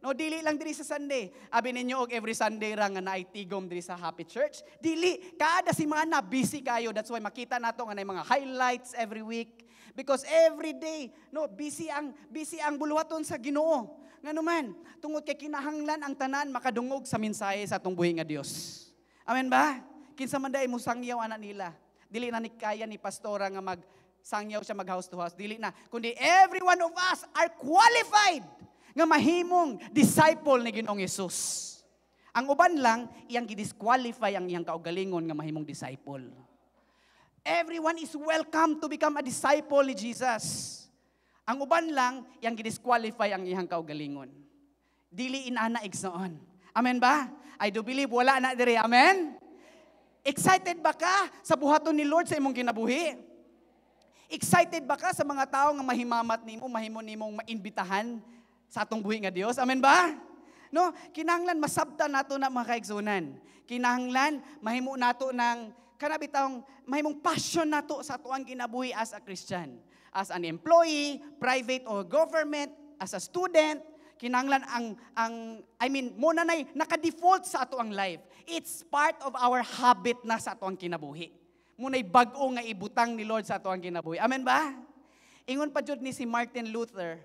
No, dili lang diri sa Sunday. Abi ninyo og every Sunday ra nga naay tigom diri sa Happy Church. Dili, kada semana busy kayo. That's why makita nato nga naay mga highlights every week because every day, no, busy ang buluhaton sa Ginoo. Ngano man, tungod kay kinahanglan ang tanan makadungog sa mensahe sa atong buhi nga Dios. Amen ba? Kinsa man diay mo sangyaw ana nila? Dili na ni kaya ni pastora nga mag sangyaw siya, mag house to house. Dili na. Kundi every one of us are qualified nga mahimong disciple ni Ginoong Hesus. Ang uban lang, iyang gidisqualify ang iyang kaugalingon nga mahimong disciple. Everyone is welcome to become a disciple ni Jesus. Ang uban lang, iyang gidisqualify ang iyang kaugalingon. Dili inana, igsoon. Amen ba? I do believe wala na dire. Amen? Excited ba ka sa buhaton ni Lord sa imong kinabuhi? Excited ba ka sa mga tao nga mahimamat nimo, mahimo nimong maimbitahan sa atong buhi nga Dios? Amen ba? No, kinahanglan masabtan nato na, mga kaigsunan. Kinahanglan mahimo nato ng kana bitawng mahimong passion nato sa atoang kinabuhi as a Christian. As an employee, private or government, as a student, kinahanglan ang I mean, mo na nay naka-default sa ato ang life. It's part of our habit na sa ato ang kinabuhi. Mo nay bag-o nga ibutang ni Lord sa ato ang kinabuhi. Amen ba? Ingon pa jud ni si Martin Luther,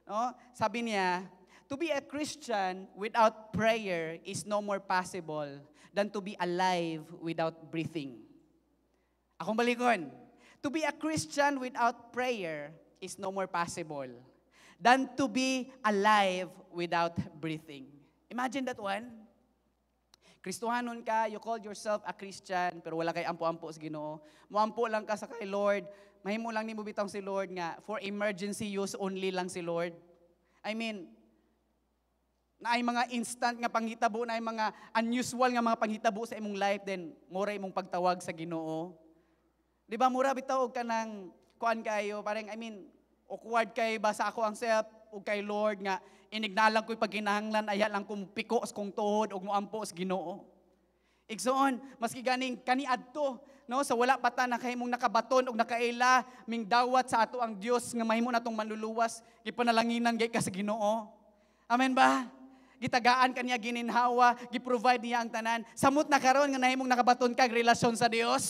no? Sabi niya, "To be a Christian without prayer is no more possible than to be alive without breathing." Akong balikon. "To be a Christian without prayer is no more possible than to be alive without breathing." Imagine that one. Kristohanon ka, you call yourself a Christian, pero wala kay ampo-ampo sa Ginoo. Muampo lang ka sa kay Lord. Mahimo lang nimo bitang si Lord nga for emergency use only lang si Lord. I mean, naay mga instant nga panghitabo, naay mga unusual nga mga panghitabo sa imong life, then mura imong pagtawag sa Ginoo. Di ba mura bitaw og kanang kuan kayo, parang, I mean, awkward kay ba sa ako ang self ug kay Lord nga inignalang ko'y pagkinahanglan aya lang kong piko sa kong tuhod ug moampo sa Ginoo. Igsoon, maski ganing kaniadto, no, sa wala pa ta nakahimong nakabaton og nakaila ming dawat sa ato ang Dios nga mahimo natong manluluwas, gipanalanginan gay ka sa Ginoo. Amen ba? Gitagaan ka niya gininhawa, gi-provide niya ang tanan. Samot na karon nga nahimong nakabaton kag relasyon sa Dios.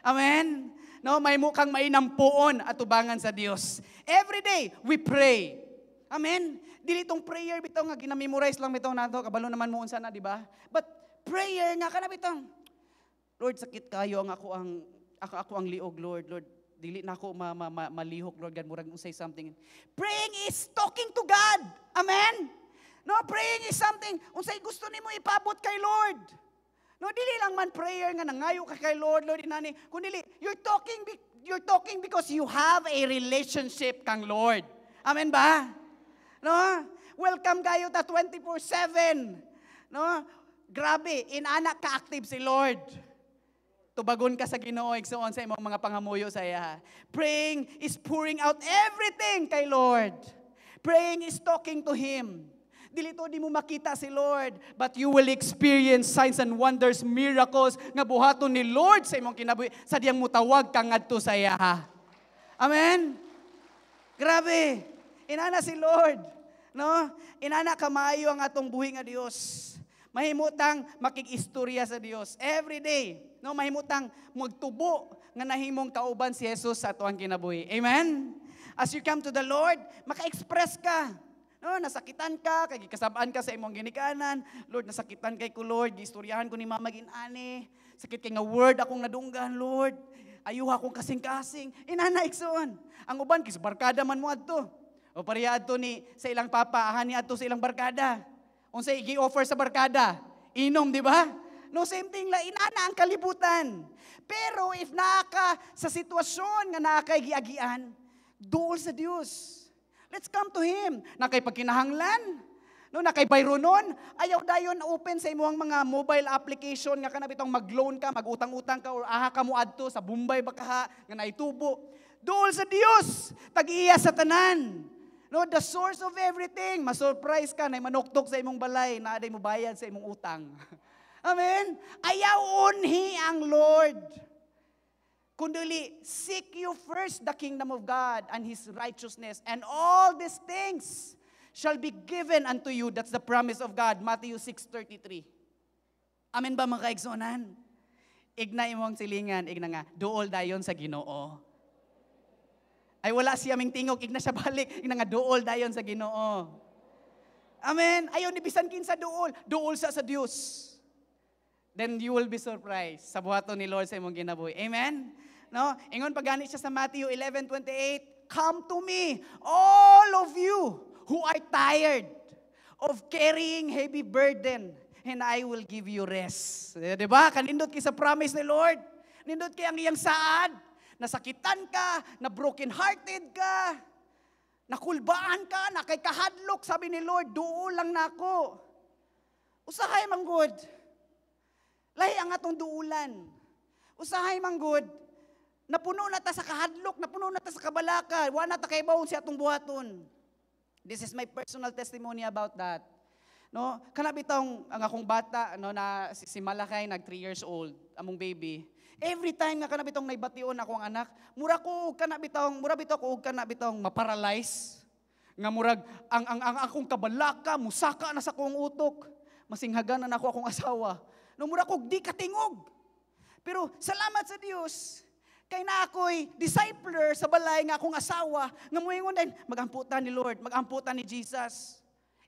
Amen. No, mahimo kang mainampuon at tubangan sa Dios. Every day we pray. Amen. Dili tong prayer bitaw nga gina-memorize lang bitaw nato, kabalo naman mo unsa na, di ba? But prayer nga kana bitong, "Lord, sakit kayo ang ako ang liog, Lord. Lord, dili na ako malihok, Lord God, murag unsay something." Praying is talking to God. Amen. No, praying is something unsay gusto nimo ipabot kay Lord. No, dili lang man prayer nga nangayo ka kay Lord, "Lord, inani." Kun dili, you're talking because you have a relationship kang Lord. Amen ba? No? Welcome kayo ta 24/7. No? Grabe, inana ka-active si Lord. Tubagon ka sa Ginoo, igsuon, sa imong mga pangamuyo sa iya. Praying is pouring out everything kay Lord. Praying is talking to Him. Dili to di mo makita si Lord, but you will experience signs and wonders, miracles nga buhaton ni Lord sa imong kinabuhi sa diyang mutawag ka ngadto sa iya. Amen. Grabe. Inana si Lord. No? Inana kamayo ang atong buhi nga Dios. Mahimutang makig-istorya sa Dios every day. No, mahimutang magtubo nga nahimong kauban si Jesus sa atuang kinabuhi. Amen. As you come to the Lord, maka-express ka. No, nasakitan ka, kay gikasab-an ka sa imong ginikanan. "Lord, nasakitan kay ko, Lord. Giistoryahan ko ni Mama ginani. Sakit kay nga word akong nadunggan, Lord. Ayuha akong kasing-kasing." Inana, igsoon. Ang uban kis barkada man mo adto. O pareha adto ni sa ilang papa, ahan ni adto sa ilang barkada. Unsay gi-offer sa barkada? Inom, di ba? No, same thing la inana ang kalibutan. Pero if naa ka sa sitwasyon nga naa kay giagian, duol sa Dios. Let's come to Him. Naa kay pagkinahanglan. No, naa kay bayronon, ayaw dayon open sa imong mga mobile application nga kana bitong mag-loan ka, mag-utang-utang ka or aha ka mo adto sa Bombay ba kaha nga naitubo. Duol sa Dios, tag-iya sa tanan. No, the source of everything. Ma-surprise ka na manuktok sa imong balay na aday mo bayad sa imong utang. Amen. Ayaw unhi ang Lord. Kundili, seek you first the kingdom of God and His righteousness, and all these things shall be given unto you. That's the promise of God. Matthew 6:33. Amen ba, mga kaigsuonan? Igna imong silingan, igna nga, "Duol dayon sa Ginoo." Ay, wala siya ming tingog, igna siya balik, igna nga, "Duol dayon sa Ginoo." Amen. Ayaw ni bisan kinsa duol, duol sa Dios. Then you will be surprised sa buhaton ni Lord sa imong kinabuhi. Amen. No? Ingon pa gani siya sa Matthew 11:28, "Come to me, all of you who are tired of carrying heavy burden, and I will give you rest." Eh, di ba? Kanindot kay sa promise ni Lord. Nindot kay ang iyang saad. Nasakitan ka, na broken hearted ka, nakulbaan ka, na kay kahadlok, sabi ni Lord, "Duol lang nako." Usahay man gud. Lahi ang atong duulan. Usahay man gud, napuno na ta sa kahadlok, napuno na ta sa kabalaka, wa na ta kay sa atong buhaton. This is my personal testimony about that. No, kana bitong ang akong bata, no, na si Malakay nag 3 years old, among baby. Every time nga kana bitong naibation ako ang anak, mura ko og kana bitong, mura bitaw ko og kana bitong ma-paralyze. Nga murag ang akong kabalaka musaka na sa akong utok. Masinghagan na nako akong asawa. No, mura ko di katingog. Pero salamat sa Dios kay na ako'y discipler sa balay nga akong asawa nga moingon din, "Magampo ta ni Lord, magampo ta ni Jesus."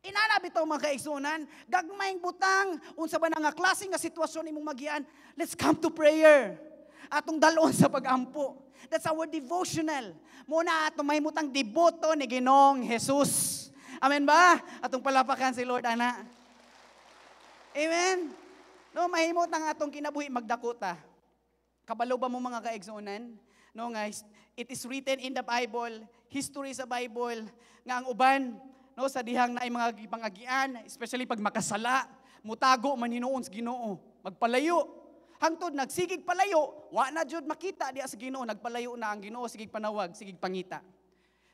Inana bitaw, mga kaigsuonan, gagmayng butang, unsa ba na nga klase nga sitwasyon imong magian, let's come to prayer. Atong dalon sa pagampo. That's our devotional. Muna atong mahimutang deboto ni Ginoong Jesus. Amen ba? Atong palapakan si Lord ana. Amen. No, mahimot ang atong kinabuhi magdako ta. Kabalo ba mo, mga kaigsuonan? No, nga it is written in the Bible, history sa Bible, nga ang uban, no, sa dihang naay mga gipangagian, especially pag makasala, mutago man hinuon sa Ginoo, magpalayo. Hangtod nagsigig palayo, wa na jud makita diya sa Ginoo, nagpalayo na ang Ginoo, sigig panawag, sigig pangita.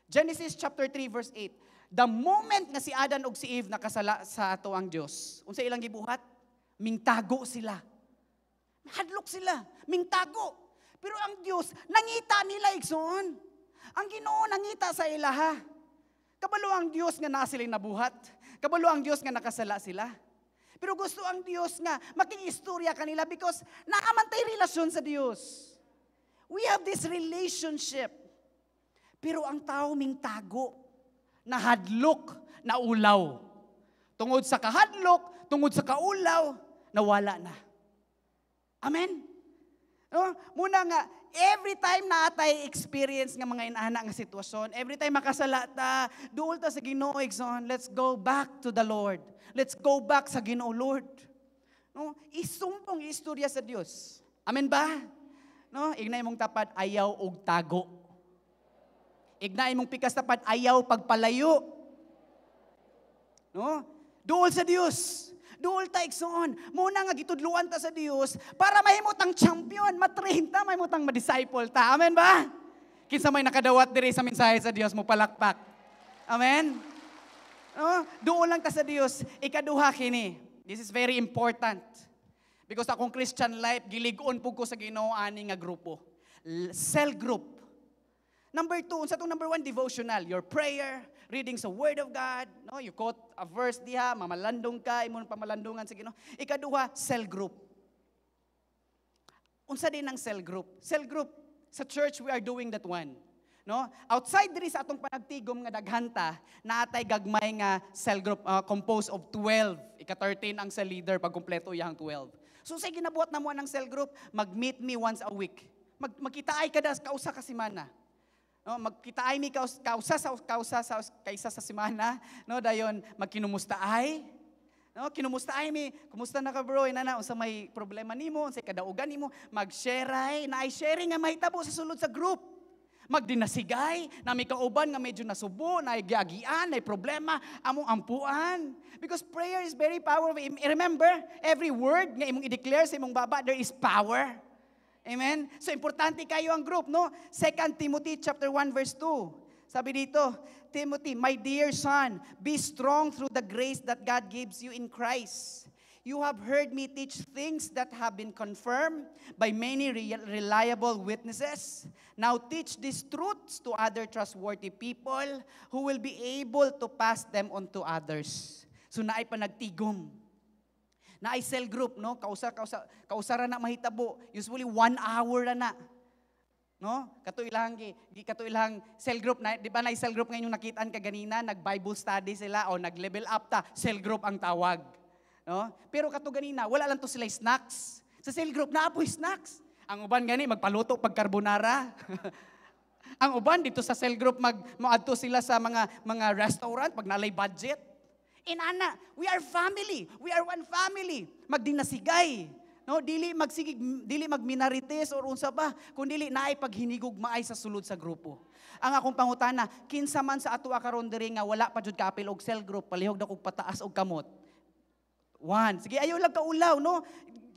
Genesis chapter 3 verse 8. The moment nga si Adan ug si Eve nakasala sa ato ang Dios, unsa ilang gibuhat? Mingtago sila. Hadlok sila, mingtago. Pero ang Dios nangita nila, igsoon. Ang Ginoo nangita sa ilaha. Kabalo ang Dios nga naa sila nabuhat. Kabalo ang Dios nga nakasala sila. Pero gusto ang Dios nga makig-istorya kanila because naa man tay relasyon sa Dios. We have this relationship. Pero ang tao mingtago, nahadlok, naulaw. Tungod sa kahadlok, tungod sa kaulaw, nawala na. Amen? No? Muna nga, every time naa tay experience nga mga inana nga sitwasyon, every time makasala ta, duol ta sa Ginoo, igsoon, let's go back to the Lord. Let's go back sa Ginoo, Lord. No? Isumpong istorya sa Dios. Amen ba? No? Ignay mong tapad, ayaw og tago. Ignay mong pikas tapad, ayaw pagpalayo. No? Duol sa Dios. Duol ta, igsoon. Muna nga gitudluan ta sa Dios para mahimo tang champion, matrain ta, mahimo tang ma-disciple ta. Amen ba? Kinsa may nakadawat diri sa mensahe sa Dios mo palakpak. Amen? No? Duol lang ta sa Dios. Ikaduha kini. This is very important. Because akong Christian life, gilig-on pud ko sa Ginoo ani nga grupo. Cell group. Number two, unsa tong number one? Devotional. Your prayer, reading sa Word of God, no? You quote a verse diha, mamalandong ka, imong pamalandungan sa Ginoo. Ikaduha, cell group. Unsa din ang cell group? Cell group, sa church we are doing that one. No? Outside diri sa atong panagtigom nga daghanta, naatay gagmay nga cell group composed of 12. Ika-13 ang cell leader pag kumpleto iyang 12. So sa ginabuhat namo ng cell group, mag-meet me once a week. Magkitaay kada kausa ka semana. No, magkitaay mi kausa sa kausa sa kaysa sa semana, no, dayon magkinumusta ay. No, kinumusta ay mi, kumusta na ka, bro, inana, unsa may problema nimo, unsay kadaugan nimo, mag-share ay, naay sharing nga mahitabo sa sulod sa group. Magdinasigay, na may kauban nga medyo nasubo, na giagian, na problema, among ampuan. Because prayer is very powerful. Remember, every word nga imong i-declare sa imong baba, there is power. Amen? So importante kayo ang group, no? 2 Timothy chapter 1 verse 2. Sabi dito, "Timothy, my dear son, be strong through the grace that God gives you in Christ. You have heard me teach things that have been confirmed by many reliable witnesses. Now teach these truths to other trustworthy people who will be able to pass them on to others." So naay panagtigom. Naay cell group, no? Kausa, kausa, kausara na mahitabo. Usually 1 hour na na. No? Kato ilang gi kato ilang cell group na, di ba, na cell group ngayon yung nakitaan ka ganina, nag Bible study sila o nag level up ta, cell group ang tawag. No? Pero kato ganina, wala lang to sila snacks. Sa cell group naa poy snacks. Ang uban gani magpaluto pag carbonara. Ang uban dito sa cell group mag moadto sila sa mga restaurant pag nalay budget. Inana, we are family. We are one family. Magdinasigay. No, dili magsigig dili magminarites or unsa ba, kun dili naay paghinigog maay sa sulod sa grupo. Ang akong pangutana, kinsa man sa ato karon diri nga wala pa jud kaapil og cell group, palihog na kog pataas og kamot. One. Sige, ayaw lang kaulaw, no?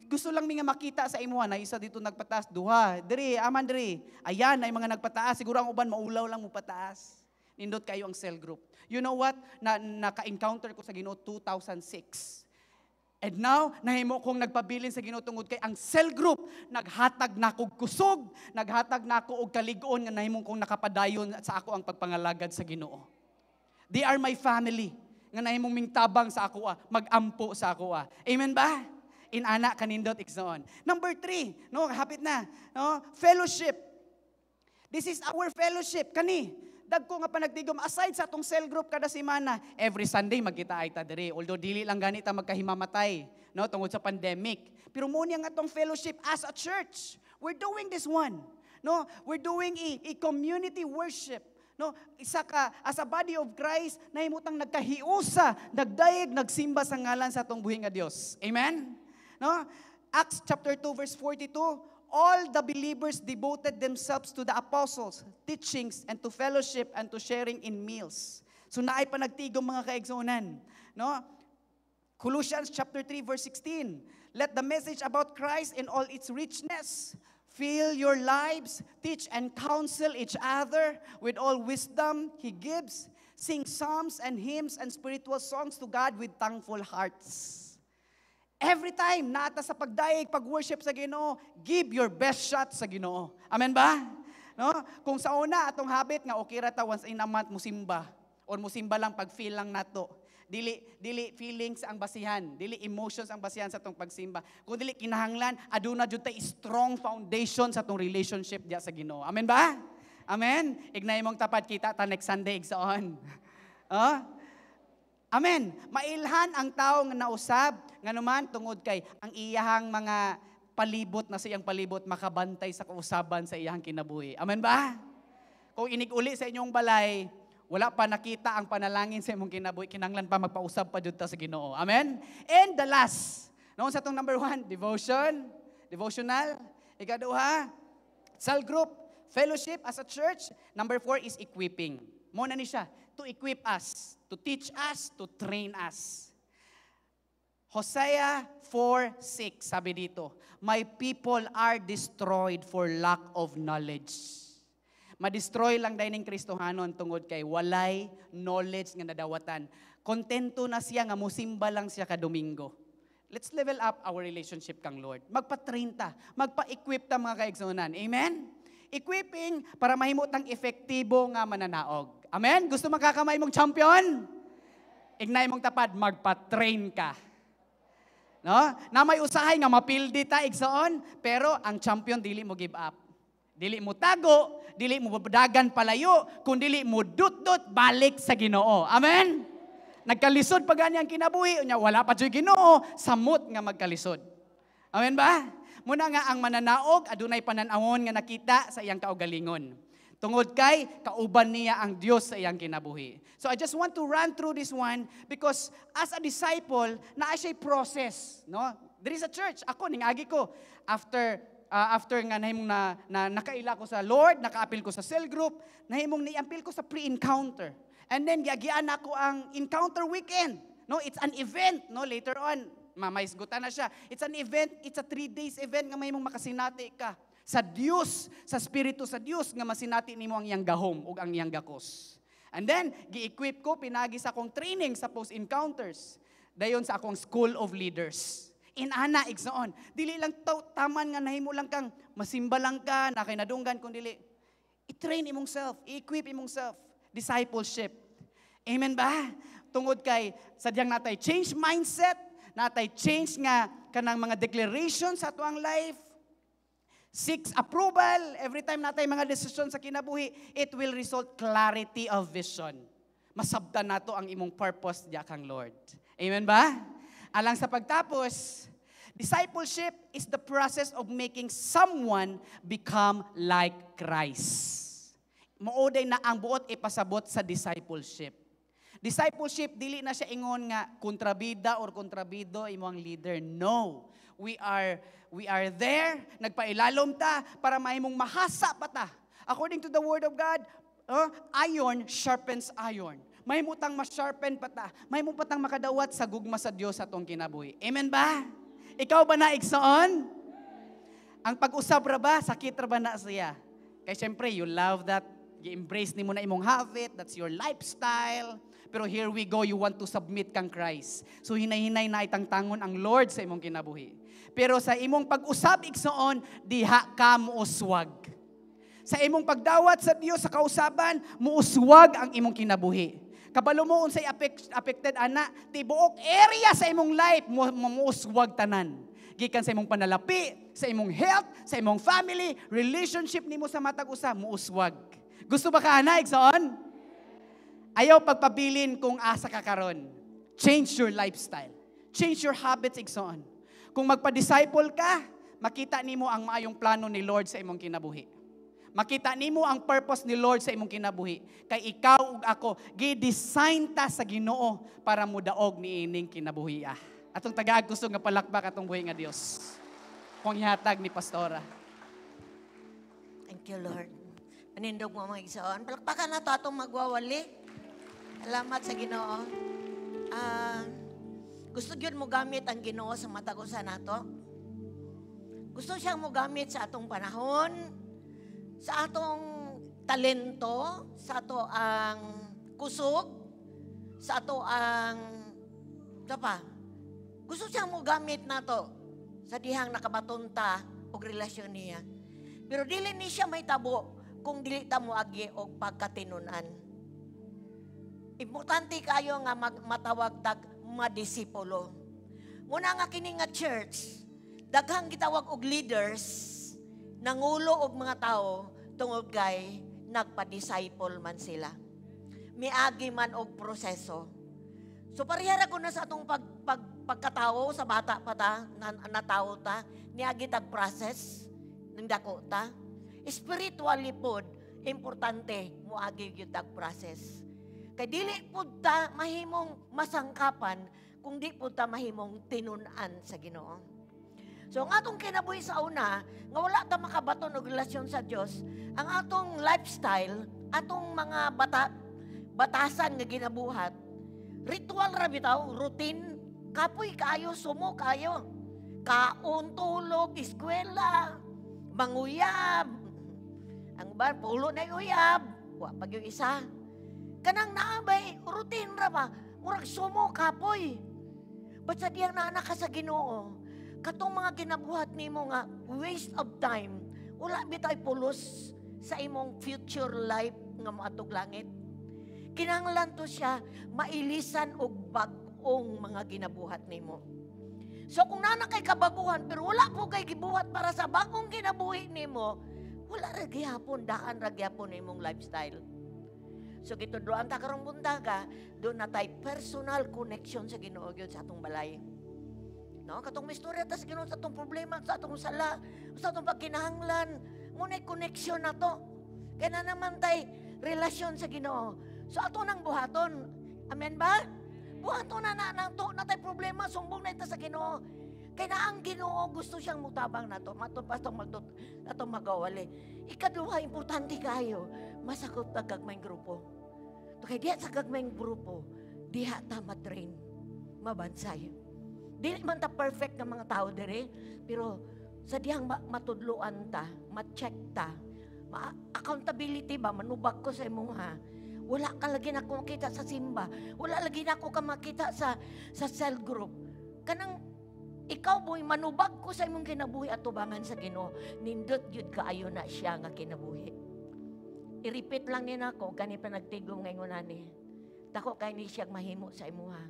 Gusto lang mi nga makita sa imuha na isa dito nagpataas, duha. Diri, aman diri. Ayan, ay mga nagpataas. Siguro ang uban maulaw lang mo pataas. Nindot kayo ang cell group. You know what? Na naka-encounter ko sa Ginoo 2006. And now, nahimo kong nagpabilin sa Ginoo tungod kay ang cell group naghatag nako og kusog, naghatag nako og kalig-on nga nahimo kong nakapadayon sa ako ang pagpangalagad sa Ginoo. They are my family nga nahimong mingtabang sa ako, magampo sa ako. Amen ba? Inana kanindot, igsoon. Number 3, no, hapit na, no? Fellowship. This is our fellowship. Kani, dagko nga panagtigom aside sa atong cell group kada semana, every Sunday magkita ay ta diri. Although dili lang ganita magkahimamatay, no, tungod sa pandemic. Pero mo niya nga atong fellowship as a church. We're doing this one. No, we're doing a community worship. No, isa ka as a body of Christ nahimutang nagkahiusa, nagdayeg, nagsimba sa ngalan sa atong buhi nga Dios. Amen? No? Acts chapter 2 verse 42, "All the believers devoted themselves to the apostles' teachings and to fellowship and to sharing in meals." So naay panagtigom, mga kaigsuonan, no? Colossians chapter 3 verse 16, "Let the message about Christ in all its richness fill your lives, teach and counsel each other with all wisdom He gives. Sing psalms and hymns and spiritual songs to God with thankful hearts." Every time naata sa pagdayeg, pag-worship sa Ginoo, give your best shot sa Ginoo. Amen ba? No? Kung sa una atong habit nga okay ra ta once in a month musimba or musimba lang pag feel lang nato. Dili feelings ang basihan, dili emotions ang basihan sa atong pagsimba. Kung dili kinahanglan aduna jud tay strong foundation sa atong relationship diya sa Ginoo. Amen ba? Amen. Ignay mong tapad, kita ta next Sunday, igsoon. Oh? Amen. Mailhan ang tao nga nausab nganuman tungod kay ang iyahang mga palibot na sa iyang palibot makabantay sa kausaban sa iyahang kinabuhi. Amen ba? Kung inig-uli sa inyong balay, wala pa nakita ang panalangin sa imong kinabuhi, kinanglan pa magpausab pa jud ta sa Ginoo. Amen? And the last, noon sa atong number one, devotion, devotional. Ikaduha, cell group, fellowship as a church. Number four is equipping. Mao na ni siya, to equip us, to teach us, to train us. Hosea 4:6, sabi dito, "My people are destroyed for lack of knowledge." Ma-destroy lang dahil ning Kristohanon tungod kay walay knowledge nga nadawatan. Kontento na siya nga musimba lang siya ka Domingo. Let's level up our relationship kang Lord. Magpa-train ta, magpa-equip ta, mga kaigsunan. Amen? Equipping para mahimo tang epektibo nga mananaog. Amen? Gusto makakamay mong champion? Ignay mong tapad, magpa-train ka. No? Na may usahay nga mapildi ta, igsoon, pero ang champion dili mo give up. Dili mo tago, dili mo dagan palayo, kun dili mo dut-dut balik sa Ginoo. Amen? Nagkalisod pa gani ang kinabuhi, unya wala pa jud Ginoo, samot nga magkalisod. Amen ba? Muna nga ang mananaog adunay panan-awon nga nakita sa iyang kaugalingon. Tungod kay kauban niya ang Dios sa iyang kinabuhi. So I just want to run through this one because as a disciple, naa siya process, no? There is a church. Ako ning agi ko after nga nahimong na nakaila ko sa Lord, nakaapil ko sa cell group, nahimong niampil ko sa pre-encounter. And then giagian ako ang encounter weekend. No, it's an event, no? Later on, mamaisgutan na siya. It's an event, it's a 3 days event nga mahimong makasinati ka sa Dios, sa Espiritu sa Dios nga masinati nimo ang iyang gahom ug ang iyang gakos. And then gi-equip ko pinagi sa akong training sa post encounters. Dayon sa akong school of leaders. Inana, igsoon. Dili lang taman nga nahimo lang kang masimba lang ka, na kay nadunggan, kun dili i-train imong self, i-equip imong self, discipleship. Amen ba? Tungod kay sadyang natay change mindset, natay change nga kanang mga declaration sa atuang life. Six, approval. Every time natay mga desisyon sa kinabuhi, it will result clarity of vision. Masabtan nato ang imong purpose diya kang Lord. Amen ba? Alang sa pagtapos, discipleship is the process of making someone become like Christ. Mao day na ang buot ipasabot sa discipleship. Discipleship dili na siya ingon nga kontrabida or kontrabido imo ang leader. No. We are there, nagpailalom ta para mahimong mahasa pa ta. According to the word of God, iron sharpens iron. Mahimo tang ma-sharpen pa ta. Mahimo pa tang makadawat sa gugma sa Dios sa atong kinabuhi. Amen ba? Ikaw ba na, igsoon? Ang pag-usab ra ba, sakit ra ba na siya? Kay syempre, you love that, gi-embrace nimo na imong habit, that's your lifestyle. Pero here we go, you want to submit kang Christ. So hinay-hinay na itangtangon ang Lord sa imong kinabuhi. Pero sa imong pag-usab, igsoon, diha ka muuswag. Sa imong pagdawat sa Dios sa kausaban, muuswag ang imong kinabuhi. Kabalo mo unsay affected ana, tibuok area sa imong life mo muuswag tanan. Gikan sa imong panalapi, sa imong health, sa imong family, relationship nimo sa matag usa muuswag. Gusto ba ka ana, igsoon? Ayaw pagpabilin kung asa ka karon. Change your lifestyle. Change your habits, igsoon. Kung magpa-disciple ka, makita nimo ang maayong plano ni Lord sa imong kinabuhi. Makita nimo ang purpose ni Lord sa imong kinabuhi. Kay ikaw ug ako, gi-design ta sa Ginoo para mudaog niining kinabuhi. Ah. Atong tagaag kusog nga palakpak atong buhi nga Dios. Kung ihatag ni Pastora. Thank you, Lord. Manindog mo, mga igsoon. Palakpakan nato atong magwawali. Salamat sa Ginoo. Gusto gyud mo gamit ang Ginoo sa matag usa nato. Gusto siyang mo gamit sa atong panahon, sa atong talento, sa ato ang kusog, sa ato ang sa pa. Gusto siyang mo gamit nato sa dihang nakabaton ta og relasyon niya. Pero dili ni siya mahitabo kung dili ta mo agi og pagkatinunan. Importante kayo nga matawag tag madisipulo. Muna nga kini nga church, daghang gitawag og leaders, nangulo og mga tao tungod kay nagpa-disciple man sila. Miagi man og proseso. So pareha ra ko na sa atong pagkatao sa bata pa ta, na, natao ta, niagi tag process ng dako ta. Spiritually pod, importante moagi gyud tag process. Kay dili pud ta mahimong masangkapan kung di pud ta mahimong tinun-an sa Ginoo. So ang atong kinabuhi sa una, nga wala ta makabaton og relasyon sa Dios, ang atong lifestyle, atong mga batasan nga ginabuhat, ritual ra bitaw, routine, kapoy kaayo, sumo kaayo. Kaon, tulog, eskwela, manguyab. Ang uban, pulo na uyab, wa pag yung isa. Kanang naabay, routine ra ba? Murag sumo, kapoy. But sa diyang naa ka sa Ginoo, katong mga ginabuhat nimo nga waste of time, wala bitay pulos sa imong future life nga moadtog langit. Kinahanglan to siya mailisan og bag-ong mga ginabuhat nimo. So kung naa na kay kabaguhan pero wala po kay gibuhat para sa bagong kinabuhi nimo, wala ra gihapon, daan ra gihapon imong lifestyle. So gitudloan ta karong buntaga, duna tay personal connection sa Ginoo gyud sa atong balay. No, katong mistorya ta sa Ginoo sa atong problema, sa atong sala, sa atong pagkinahanglan, mao nay connection na to. Kaya na naman tay relasyon sa Ginoo. So ato nang buhaton. Amen ba? Buhaton na na nang to, na tay problema, sumbong na ita sa Ginoo. Kaya na ang Ginoo gusto siyang mutabang nato, matod pa itong magtut, atong magawali. Ikaduha, importante kayo, masakop ta gagmayng grupo. To kay diha sa gagmayng grupo, diha ta matrain, mabansay. Dili man ta perfect nga mga tao dire, pero sa dihang matudloan ta, ma-check ta, accountability ba, manubag ko sa imuha. Wala ka lagi na ako makita sa simba. Wala lagi na ako ka makita sa cell group. Kanang ikaw boy, manubag ko sa imong kinabuhi at tubangan sa Ginoo. Nindot gyud kaayo na siya nga kinabuhi. I-repeat lang ni nako gani pa nagtigom ngayon ani. Dako kay ni siya mahimo sa imuha.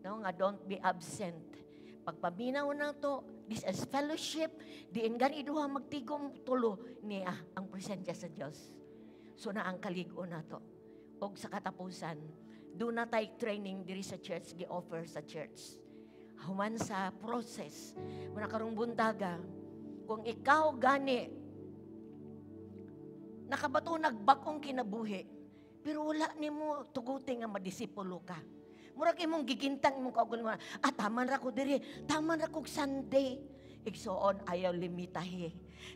No, nga don't be absent. Pagpaminaw na to, this is fellowship, diin gani duha magtigom tulo niya ang presensya sa Dios. So na ang kalig-on nato. Og sa katapusan, duna tay training diri sa church, gi-offer sa church. Human sa process, muna karong buntaga, kung ikaw gani nakabato nagbag-ong kinabuhi, pero wala nimo tuguti nga madisipulo ka. Murag imong gigintang imong kaugalingon, ah, taman ra ko diri, taman ra kog Sunday. Igsoon, ayaw limitahi.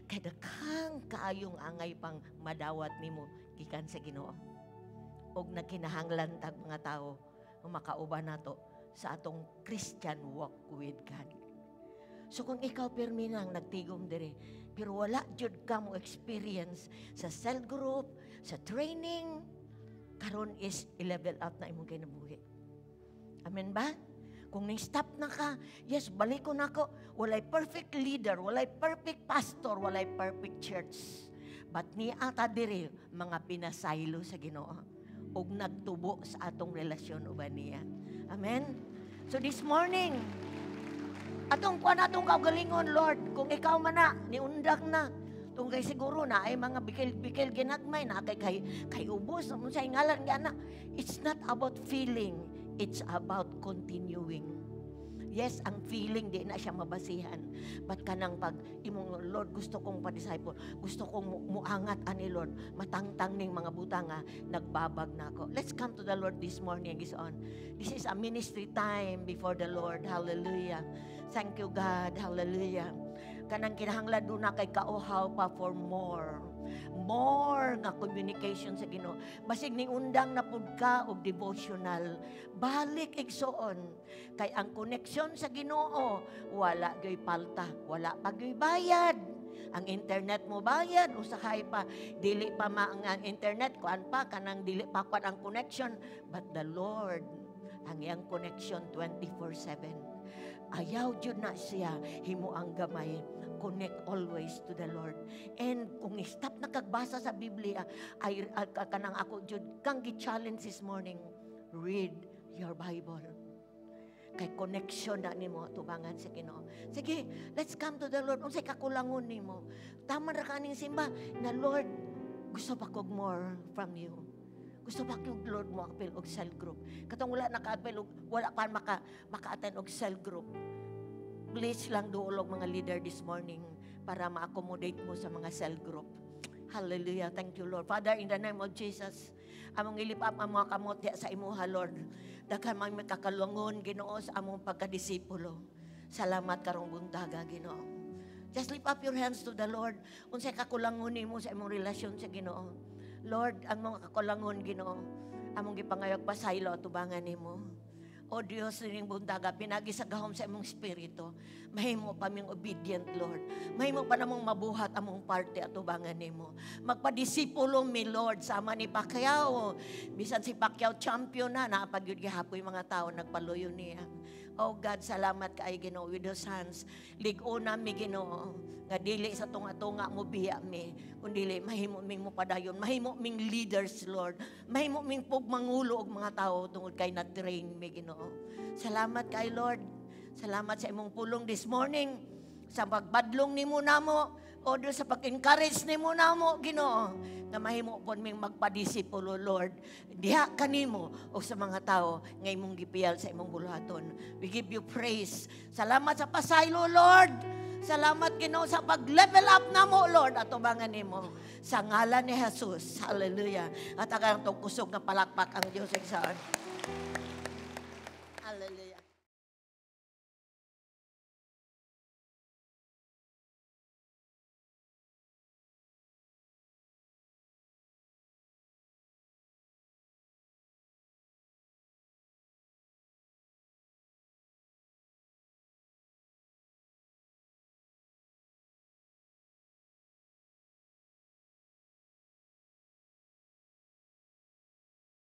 Kay daghang kaayong angay pang madawat nimo gikan sa Ginoo. Og nagkinahanglan tag mga tao nga makauban nato sa atong Christian walk with God. So kung ikaw pirmi nang nagtigom diri, pero wala jud ka mo experience sa cell group, sa training, karon is i-level up na imong kinabuhi. Amen ba? Kung ni-stop na ka, yes, balik ko na ako. Walay perfect leader, walay perfect pastor, walay perfect church. But ni ata diri, mga pinasaylo sa Ginoo ug nagtubo sa atong relasyon uban niya. Amen? So this morning, atong kuan atong kaugalingon, Lord, kung ikaw man na, niundak na, tung kay siguro na ay mga bikil-bikil ginagmay na kay ubos sa ngalan nga na. It's not about feeling, it's about continuing. Yes, ang feeling di na siya mabasihan. But kanang pag imong Lord, gusto kong pa-disciple, gusto kong muangat ani Lord, matangtang ning mga butanga, nagbabag na ako. Let's come to the Lord this morning is on. This is a ministry time before the Lord. Hallelujah. Thank you, God. Hallelujah. Kanang kinahanglan duna kay kauhaw pa for more. More nga communication sa Ginoo. Basig ning undang na pud ka og devotional. Balik igsoon kay ang connection sa Ginoo wala gyoy palta, wala pa gyoy bayad. Ang internet mo bayad usahay pa dili pa ma ang internet kuan pa kanang dili pa kuan ang connection, but the Lord ang iyang connection 24/7. Ayaw jud na siya himo ang gamay. Connect always to the Lord. And kung stop na kagbasa sa Biblia, ay kanang ako jud kang gi-challenge this morning. Read your Bible. Kay connection na nimo tubangan sa Ginoo. Sige, let's come to the Lord. Unsay kakulangon nimo? Tama ra kaning simba na, "Lord, gusto pa kog more from you. Gusto pa kog, Lord, mo apil og cell group." Katong wala naka-apil og wala pa maka-attend og cell group. Please lang, duol og mga leader this morning para ma-accommodate mo sa mga cell group. Hallelujah. Thank you, Lord. Father, in the name of Jesus, among i-lift up ang mga kamot diha sa imuha, Lord. Daghan man may kakalangon, Ginoo, sa among pagkadisipulo. Salamat karong buntaga, Ginoo. Just lift up your hands to the Lord. Unsay kakulangon nimo sa imong relasyon sa Ginoo? Lord, ang mga kakulangon, Ginoo, among gipangayog pasaylo atubangan nimo. O Diyos, nining buntaga, pinagi sa gahom sa imong espiritu, mahimo pa ming obedient, Lord. Mahimo pa namong mabuhat among parte atubangan nimo. Magpadisipulo mi, Lord, sama ni Pacquiao. Bisan si Pacquiao champion na, naa pa gyud gihapoy mga tao nagpaluyo niya. Oh God, salamat kay Ginoo with those hands. Lig-una mi, Ginoo, nga dili sa tunga-tunga mo biya mi, kundi mahimo ming mopadayon, mahimo ming leaders, Lord. Mahimo ming pugmangulo og mga tao tungod kay na-train mi, Ginoo. Salamat kay Lord. Salamat sa imong pulong this morning, sa pagbadlong nimo namo, o Diyos, sa pag-encourage nimo namo, Ginoo, nga mahimo pon ming magpadisipulo, Lord, diha kanimo o sa mga tao nga imong gipiyal sa imong buluhaton. We give you praise. Salamat sa pasaylo, Lord. Salamat, Ginoo, sa pag-level up namo, Lord, atubangan nimo. Sa ngalan ni Jesus. Hallelujah. At ang kusog nga palakpak ang Diyos, igsoon. Hallelujah.